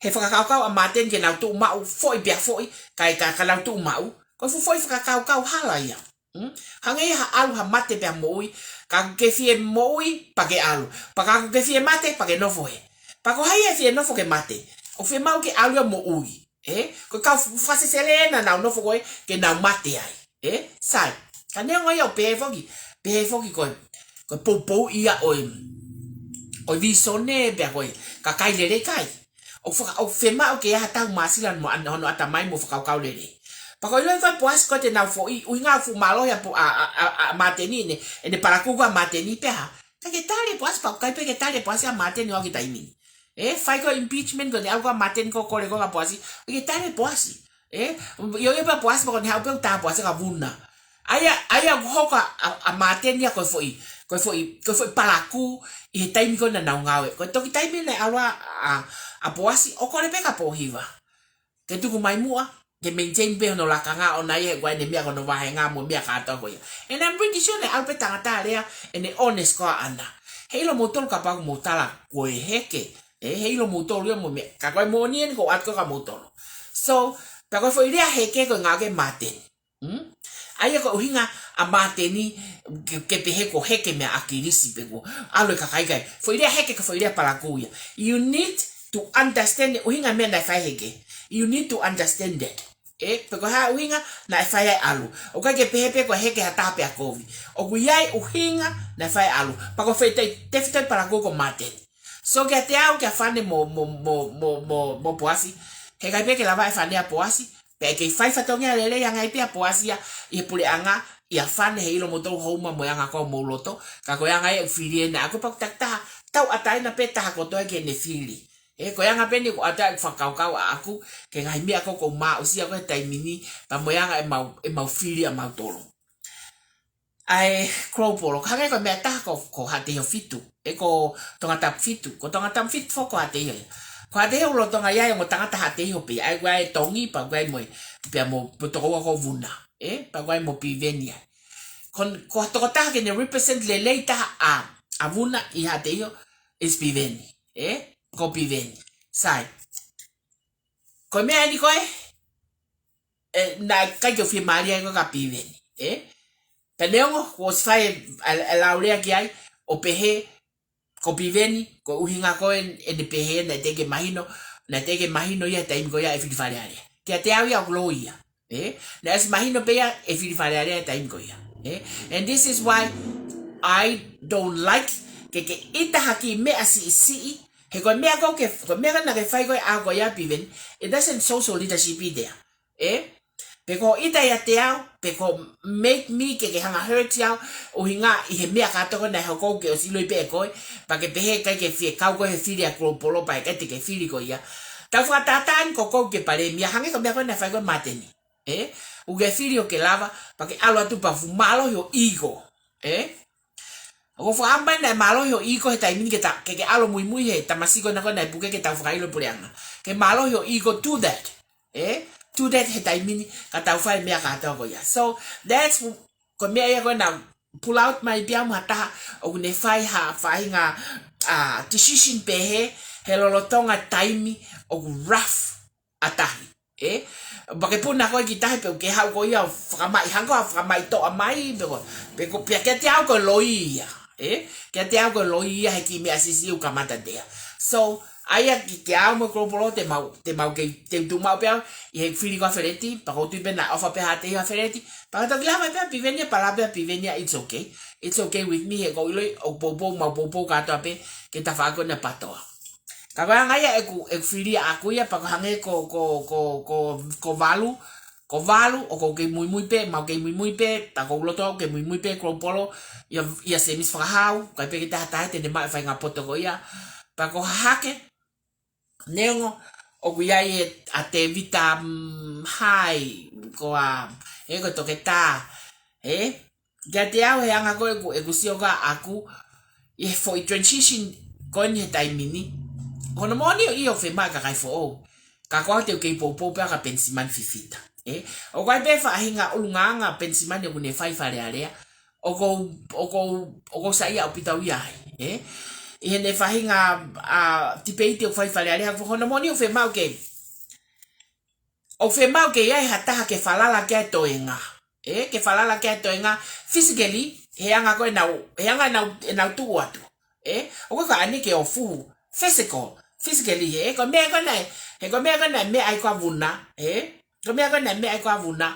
he fakakaukau ʻa Māteni ke nau tuʻu maʻu foʻi pea foʻi, kae ka, ka nau tuʻu maʻu. Ko e fuʻu foʻi fakakaukau hala ia. Mm? Hangē ia ha ʻalu ha mate pea moʻui, ka ke fie moʻui, pea ke ʻalu. Pea ka ke fie mate, pea ke nofo hē. Pea ko hai ʻe fie nofo ke mate? ʻOku fiemaʻu ke ʻalu ia ʻo moʻui. Ē? Ko e kau f-, fakasesele ena naʻa nau nofo ko ē, ke nau mate ai. Ē? Sai. Ka neongo ia ʻoku pehē foki, pehē foki ko ē. Ko e poupou ia ʻo e, ʻo e visone pea ko ē, kakai lelei kai. ʻOku faka-, ʻoku fiemaʻu ke ʻi ai ha tau māsila mo an-, hono ʻatamai mo fakakaukau lelei. Pea ko e ʻiloʻi ko ē ʻe Poasi ko ē te nau foʻi, ʻuhinga fuʻu mālohi ʻa Po-, ʻa, ʻa, ʻa, ʻa Māteni ʻene, ʻene palakū ko ē ʻa Māteni pea hā? ʻIkai ke tali ʻe Poasi, pea ʻikai pē ke tali ʻe Poasi ʻa Māteni ʻo aʻu ki he taimi ni. Ē, fai ko e impeachment ko eni ʻalu ko ē ʻa Māteni ko ē ʻo kole ko ē kia Poasi, ʻikai ke tali ʻe Poasi. Ē, ʻio ʻio pē ʻa Poasi, pea ko ʻene haʻu pē ʻo tā Poasi kia Vuna. ʻA ia, ʻa ia ʻoku hoko ʻa, ʻa Māteni ia ko e foʻi, ko e foʻi, ko e foʻi palakū ʻi he taimi ko ē naʻa nau ngāue. Ko e toki taimi naʻe ʻalu ai ʻa, ʻa Poasi ʻo kole pē kia Pōhiva ke tuku mai muʻa, ke maintain pē hono lakanga ʻona ia he ʻoku ʻi ai ʻene meʻa ko hono vāhenga mo e meʻa kātoa ko ia. And I'm pretty sure naʻe ʻalu pē tangata lea, ʻene honest ko ē ʻana. Heiʻilo moutolu kapau ʻoku mou tala ko e heke. Ē, heiʻilo moutolu ia mo e meʻa. Ka ko e moʻoni eni ʻoku ou ʻoatu ko ē kia moutolu. So, pea ko e foʻi lea heke ko e ngāue ʻa Māteni. Hmm? ʻA ia ko e ʻuhinga ʻa Māteni ke, ke pehē ko e heke meʻa ʻa ʻAkilisi pe ko e ʻalu e kakai kai. Foʻi lea heke ko e foʻi lea palakū ia. You need to understand e ʻuhinga meʻa naʻe fai heke. You need to understand that. Ē, pe ko e hā ʻuhinga naʻe fai ai ʻalu. ʻOku ʻikai ke pehē pē ko e heke ha taha pea kovi. ʻOku ʻi ai ʻuhinga naʻe fai ʻalu. Pea ko e foʻi tefitoʻi palakū ko Māteni. So kiate au kia Fane mo, mo, mo, mo, mo, mo Poasi. Heʻikai pē ke lava ʻe Fane ʻa Poasi. Pea ʻe kei fai fatongia lelei ange ai pē ʻa Poasi ia ʻi he puleʻanga ia Fane heiʻilo moutolu hoʻomou anga ko ē homou loto. Ka ko e anga ia ʻeku fili ena ʻaʻaku pea ʻoku takitaha tauʻatāina pē taha kotoa ki heʻene fili. Ē, ko e anga pē eni ʻoku ʻoatu ai ʻeku fakakaukau ʻaʻaku ki he ngaahi meʻa ko ē ʻoku ou maʻu ʻosi ia ko ē he taimi ni, pea mo e anga ʻemau, ʻemau fili ʻamautolu. ʻA e Global, ka hangē ko e meʻa ʻe taha ko, ko Haʻateiho fitu, ē ko Tongatapu fitu, ko Tongatapu fitu foki ko Haʻateiho ia. Ko Haʻateiho ʻoku lolotonga ʻi ai e ongo tangata Haʻateiho pē, ʻa ia ʻoku ʻi ai e Tongi, pea ʻoku ʻi ai mo e, pea mo, mo e tokoua ko Vuna, ē, pea ʻoku ʻi ai mo Piveni ai. Ko, ko e tokotaha ke ne represent lelei taha ʻa, ʻa Vuna ʻi Haʻateiho is Piveni, ē, ko Piveni. Sai. Ko e meʻa eni ko ē, ē, naʻe ʻikai ke u fiemālie ai ko ē kia Piveni, ē? Pea neongo, kuo ʻosi fai e, e, e lau lea ki ai, ʻo pehē, ko Piveni, ko e ʻuhinga ko ē ʻene pehē, naʻe teʻeki mahino, naʻe teʻeki mahino ia he taimi ko ia ʻe fili Fale Alea. Kiate au ia ʻoku loi ia, ē? Naʻe ʻosi mahino pē ia ʻe fili Fale Alea he taimi ko ia, ē? And this is why I don't like ke ke ʻita ha kiʻi meʻa siʻisiʻi, he ko e meʻa ko ē ke, ko e meʻa ko ē naʻa ke fai ko ē ʻa ko ia Piveni, it doesn't show social leadership there. Ē? Pe ko e ʻita ʻiate au, pe ko e make me ke ke hanga hurt au, ʻuhinga ʻi he meʻa kātoa ko ē naʻe hoko ke ʻosi ʻiloʻi pē ʻe koe, pea ke pehē ʻikai ke fie kau koe he fili ʻa Global pea ʻikai te ke fili koe ia. Tau fakatātā eni ko koe ke Palēmia, hangē ko e meʻa ko ē naʻe fai ko ē Māteni. Ē? ʻOku ke fili ʻo ke lava, pea ke ʻalu atu pea fuʻu mālohi ʻo ʻī koe. Ē? ʻOku ou fakaʻamu pē naʻe mālohi ʻo ʻī koe he taimi ni ke ta, ke, ke ʻalu muimui he tamasiʻi ko ena ko ē naʻe puke ke tau fakaʻilo e puleʻanga. Ke mālohi ʻo ʻī koe to that. Ē? To that he taimi ni ka tau fai e meʻa kātoa ko ia. So, that's, ko e meʻa ia ko ē naʻa ku pull out mai pē au mo ha taha ʻoku ne fai ha faʻahinga, ah, decision pehē he lolotonga taimi ʻoku rough ʻa tahi. Ē? Pea ke puna koe ki tahi pea ke haʻu koe ia ʻo fakamaʻi, hangē ko ha fakamaʻi toʻa mai, pe ko, pe ko, pea kiate au ko e loi ia. ē? Kiate au ko e loi ia he kiʻi meʻa siʻisiʻi ʻoku kamata ʻia. So, ʻa ia ki, kia au mo Global Law te mau, te mau kei, te u tuʻu maʻu pē au ʻi he fili ko ē ʻa Feleti, pea ʻoku ou tui pē naʻe ʻofa pē ha taha ʻia Feleti, pea ka toki lava pē ʻa Piveni ia, pea lava pē ʻa Piveni ia, it's okay. It's okay with me, he ʻoku ou ʻiloʻi ʻoku poupou, mau poupou kātoa pē ki he tafaʻaki ko ena PATOA. Ka ko e anga ia ʻeku, ʻeku fili ʻaʻaku ia, pea ʻoku hangē ko, ko, ko, ko, ko Valu, ko Valu, ʻoku ou kei muimui pē, mau kei muimui pē, pea ʻoku ou loto au ke muimui pē Global Law, ʻia, ʻia Semisi Fakahau, ʻikai pē ke taha taha te ne maʻu e faʻahinga poto ko ia, pea ko Hahake, neongo, ʻoku ʻi ai e, ʻa Tevita, mm, Hai, ko ā, ē ko Toketā, ē? Kiate au he anga ko ē ʻeku, ʻeku sio ko ē ʻaʻaku, ʻi he foʻi transition ko eni he taimi ni. Ko hono moʻoni ʻio ʻoku fiemaʻu e kakai foʻou. Ka ko au te u kei poupou pē au kia Penisimani Fifita. Ē? ʻOku ʻi ai pē faʻahinga ʻulungaanga ʻa Penisimani ʻoku ne fai Fale Alea. ʻOku ou, ʻoku ou, ʻoku ou saiʻia ʻaupito au ia ai. Ē? ʻI heʻene faʻahinga, ʻa, tipeiti ʻoku fai Fale Alea. Ko hono moʻoni ʻoku fiemaʻu ke ʻoku fiemaʻu ke ʻi ai ha taha ke falala ki ai e toenga. Ē, ke falala ki ai e toenga physically, he anga ko ē ʻenau, he anga ʻenau, ʻenau tuʻu atu. Ē, ʻoku ʻikai ko ʻene ke ʻo fuhu. Physical, physically, ē, ko e meʻa ko ena, he ko e meʻa ko ena meʻa ai ko ē ʻa Vuna, ē, ko e meʻa ko ena meʻa ai ko ē ʻa Vuna,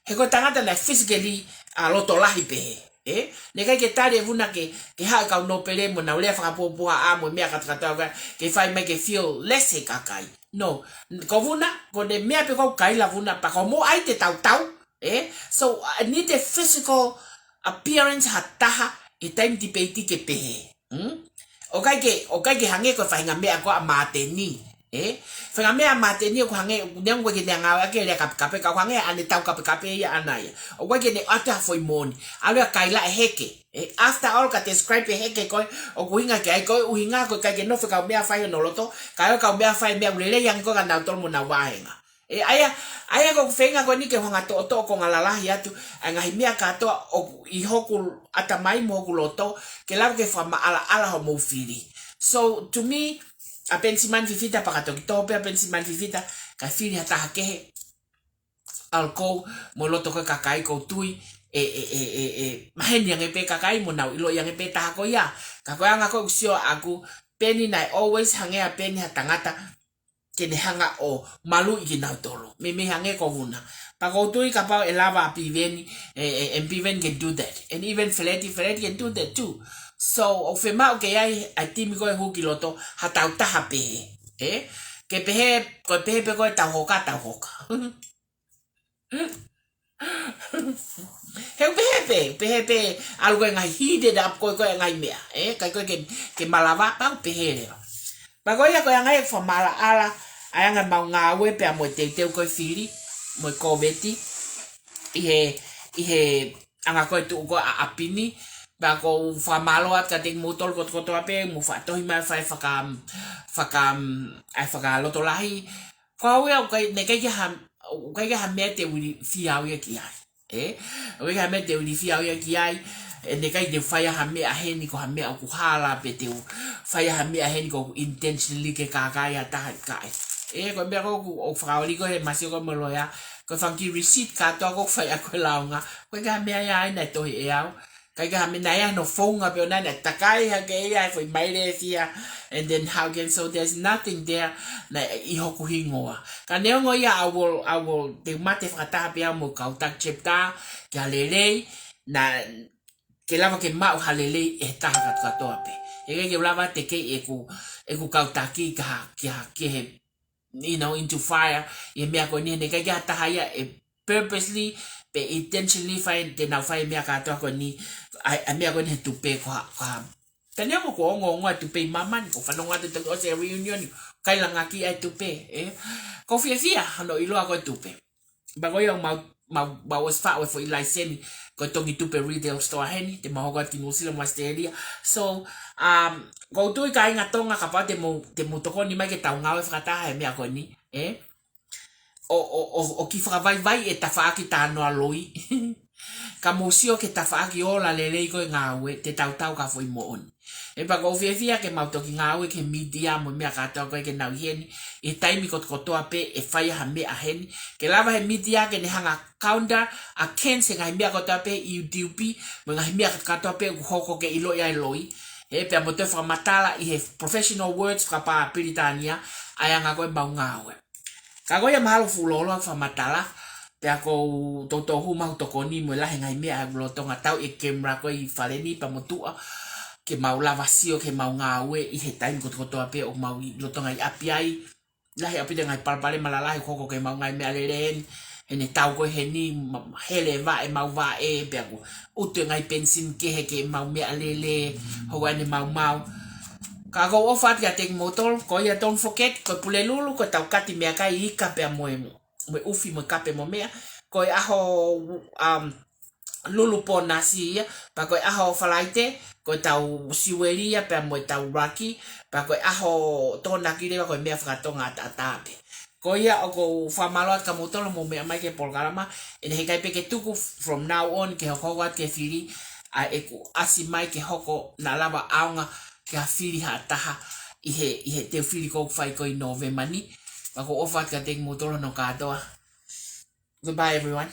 he ko e tangata naʻe physically, ʻa, loto lahi pehē. Ē, naʻe ʻikai ke tali ʻe Vuna ke, ke haʻu e kau nōpele mo ʻenau lea fakapuapuaʻa mo e meʻa kātoa kātoa ko ē, ke fai mai ke feel less he kakai. No, ko Vuna, ko ʻene meʻa pē ko ē ʻoku kaila Vuna, pea ko hoʻomo ʻai te tautau, ē? So, I need a physical appearance ha taha he taimi tipeiti ke pehē. Hmm? ʻOku ʻikai ke, ʻoku ʻikai ke hangē ko e faʻahinga meʻa ko ē ʻa Māteni. Ē? Faʻahinga meʻa ʻa Māteni ʻoku hangē, neongo ʻoku ʻikai ke ne ngāueʻaki e lea kapekape, ka ʻoku hangē ʻa ʻene tau kapekape ia ʻaʻana ia. ʻOku ʻikai ke ne ʻoatu ha foʻi moʻoni. ʻAlu ia ʻo kaila e heke. Ē, after all, ka describe e heke ko ē, ʻoku ʻuhinga ki ai ko e ʻuhinga ko e ʻikai ke nofo e kau meʻa fai hono loto, kae ʻoua e kau meʻa fai meʻa ʻoku lelei ange ko ē kia nautolu mo ʻenau vāhenga. Ē, ʻa ia, ʻa ia ko ʻeku feinga ko eni ke u hanga ʻo toʻotoʻo konga lalahi atu ʻa e ngaahi meʻa kātoa ʻoku ʻi hoku ʻatamai mo hoku loto, ke lava ke fakamaʻalaʻala hoʻomou fili. So, to me, ʻa Penisimani Fifita pea ka toki toho pē ʻa Penisimani Fifita, kae fili ha taha kehe, ʻa ia ko e, mo e loto ko ē ʻo e kakai ʻoku ou tui, ʻe, ʻe, ʻe, ʻe, ʻe maheni ange pē kakai mo nau ʻiloʻi ange pē taha ko ia. Ka ko e anga ko ē ʻeku sio ʻaʻaku, Peni naʻe always hangē ʻa Peni ha tangata ke ne hanga ʻo maluʻi kinautolu. Meimei hangē ko Vuna. Pea ʻoku ou tui kapau ʻe lava ʻa Piveni, ē, ē, and Piveni can do that. And even Feleti, Feleti can do that too. So, ʻoku fiemaʻu ke ʻi ai ʻa e timi ko ē ʻoku hū ki loto, ha tautaha pehē. Ē? Ke pehē, ko e pehē pē ko ē tau hoka, tau hoka. He ʻoku pehē pē, pehē pē, ʻalu ko ē ngaahi heated up ko ē ko ē ngaahi meʻa, ē, ʻikai ko ē ke, ke malava, pea ʻoku pehē leva. Pea ko ia ko e anga ia ʻeku fakamaʻalaʻala, ʻa e anga ʻemau ngāue pea mo e teuteu ko ē fili, mo e kōviti, ʻi he, ʻi he anga ko ē tuʻu ko ē ʻa ʻapi ni, pea ʻoku ou fakamālō atu kiate kimoutolu kotokotoa pē, mou faʻa tohi mai fai faka, faka, ʻa e fakalotolahi, Ko au ia, ʻoku ʻikai, naʻe ʻikai ke ha, ʻoku ʻikai ke ha meʻa te u ilifia au ia ki ai. Ē? ʻOku ʻikai ke ha meʻa te u ilifia au ia ki ai, ē, naʻe ʻikai te u fai ha meʻa heni ko ha meʻa ʻoku hala pe te u fai ha meʻa heni ko ʻoku intentionally ke kākaaʻi ha taha, ʻikai. Ē, ko e meʻa ko ē ʻoku, ʻoku fakaoli ko ē he masiʻi ko ē mo e loea, ko e fanga kiʻi receipt kātoa ʻoku ou fai ʻaki e lāunga, ʻoku ʻikai ke ha meʻa ia ai naʻe tohi ʻe au. ʻIkai ke ha meʻa naʻe ʻi ai hono founga pē ʻo naʻe, naʻe takai hake ia he foʻi maile ʻe fiha, and then how can, so there's nothing there naʻe ʻi hoku hingoa. Ka neongo ia, I will, I will, te u mate fakataha pē au mo e kau taki chapter, ki ha lelei, naʻa, ke lava ke maʻu ha lelei ʻe he taha kātoa pē. ʻE ʻikai ke u lava te u kei ʻeku, ʻeku kau taki ki ha, ki ha, ki he you know, into fire, ʻi he meʻa ko eni, he naʻe ʻikai ke ha taha ia ʻe purposely, pe intentionally fai, te nau fai e meʻa kātoa ko eni, ʻa e, ʻa e meʻa ko eni he tupe ko ha, ko ha. Ka neongo ʻoku ongoongo e tupe ʻi māmani, ʻoku ou fanongo atu toki ʻosi e reunion, ʻikai langaki ʻa e tupe, ē. ʻOku ou fiefia, hono ʻiloa ko e tupe. Pea ko ia ʻoku mau, mau, mau ʻosi faʻu e foʻi laiseni, ko e Tongi Tupe Retail Store heni, te mau hoko atu ki Nuʻusila mo ʻAositelēlia. So, um, ʻoku ou tui kāinga Tonga kapau te mou, te mou tokoni mai ke tau ngāue fakataha he meʻa ko eni, ē? ʻO, ʻo, ʻo, ʻo kiʻi fakavaivai e tafaʻaki talanoa loi. Ka mou sio ki he tafaʻaki ola lelei ko e ngāue, te tautau ka foʻi moʻoni. ʻE pea ʻoku ou fiefia ke mau toki ngāue ki he media mo e meʻa kātoa ko ē ke nau ʻi heni, ʻi he taimi kotokotoa pē ʻe fai ai ha meʻa heni. Ke lava he media ke ne hanga counter against he ngaahi meʻa kotoa pē ʻi YouTube, mo e ngaahi meʻa kātoa pē ʻoku hoko ke ʻiloʻi ai e loi. ʻE pea mo toe fakamatala ʻi he professional words fakapā Pilitānia, ʻa e anga ko ē ʻemau ngāue. Ka ko ia mahalo fuʻu lōloa fakamatala, pea ʻoku ou toutou hū mai ʻo tokoni mo e lahi e ngaahi meʻa ʻoku lolotonga tau ʻe camera ko ē ʻi fale ni pea mo tuʻa, ke mau lava sio ki heʻemau ngāue ʻi he taimi kotokotoa pē ʻoku mau ʻi lolotonga ʻi ʻapi ai. Lahi ʻaupito e ngaahi palopalema lalahi ʻoku hoko ki heʻemau ngaahi meʻalele heni, he ʻene tau ko ē heni, ma-, hele e vaʻe ʻemau vaʻe, pea ʻoku ʻutu e ngaahi penisini kehe ki heʻemau meʻalele, houa ʻene maumau. Ka ʻoku ou ʻofa atu kiate kimoutolu, ko ia don't forget, ko e Pulelulu, ko ʻetau kati meʻakai ika pea mo e, mo e ʻufi mo e kape mo e meʻa, ko e ʻaho, um, Lulu Pōnasi ia, pea ko e ʻaho Falaite, ko ʻetau siueli ia pea mo ʻetau laki, pea ko e ʻaho Tokonaki leva ko e meʻa fakatonga ʻataʻatā pē. Ko ia ʻoku ou fakamālō atu kia moutolu hoʻomou meʻa mai ki he polokalama, ʻe ʻikai pē ke tuku from now on ke hokohoko atu ki he fili, ʻa ʻeku ʻasi mai ke hoko naʻa lava ʻaonga ke ha fili ha taha ʻi he, ʻi he teu fili ʻoku fai ko ē ʻi Nōvema ni. Pea ʻoku ou ʻofa atu kiate kimoutolu hono kātoa. Goodbye, everyone.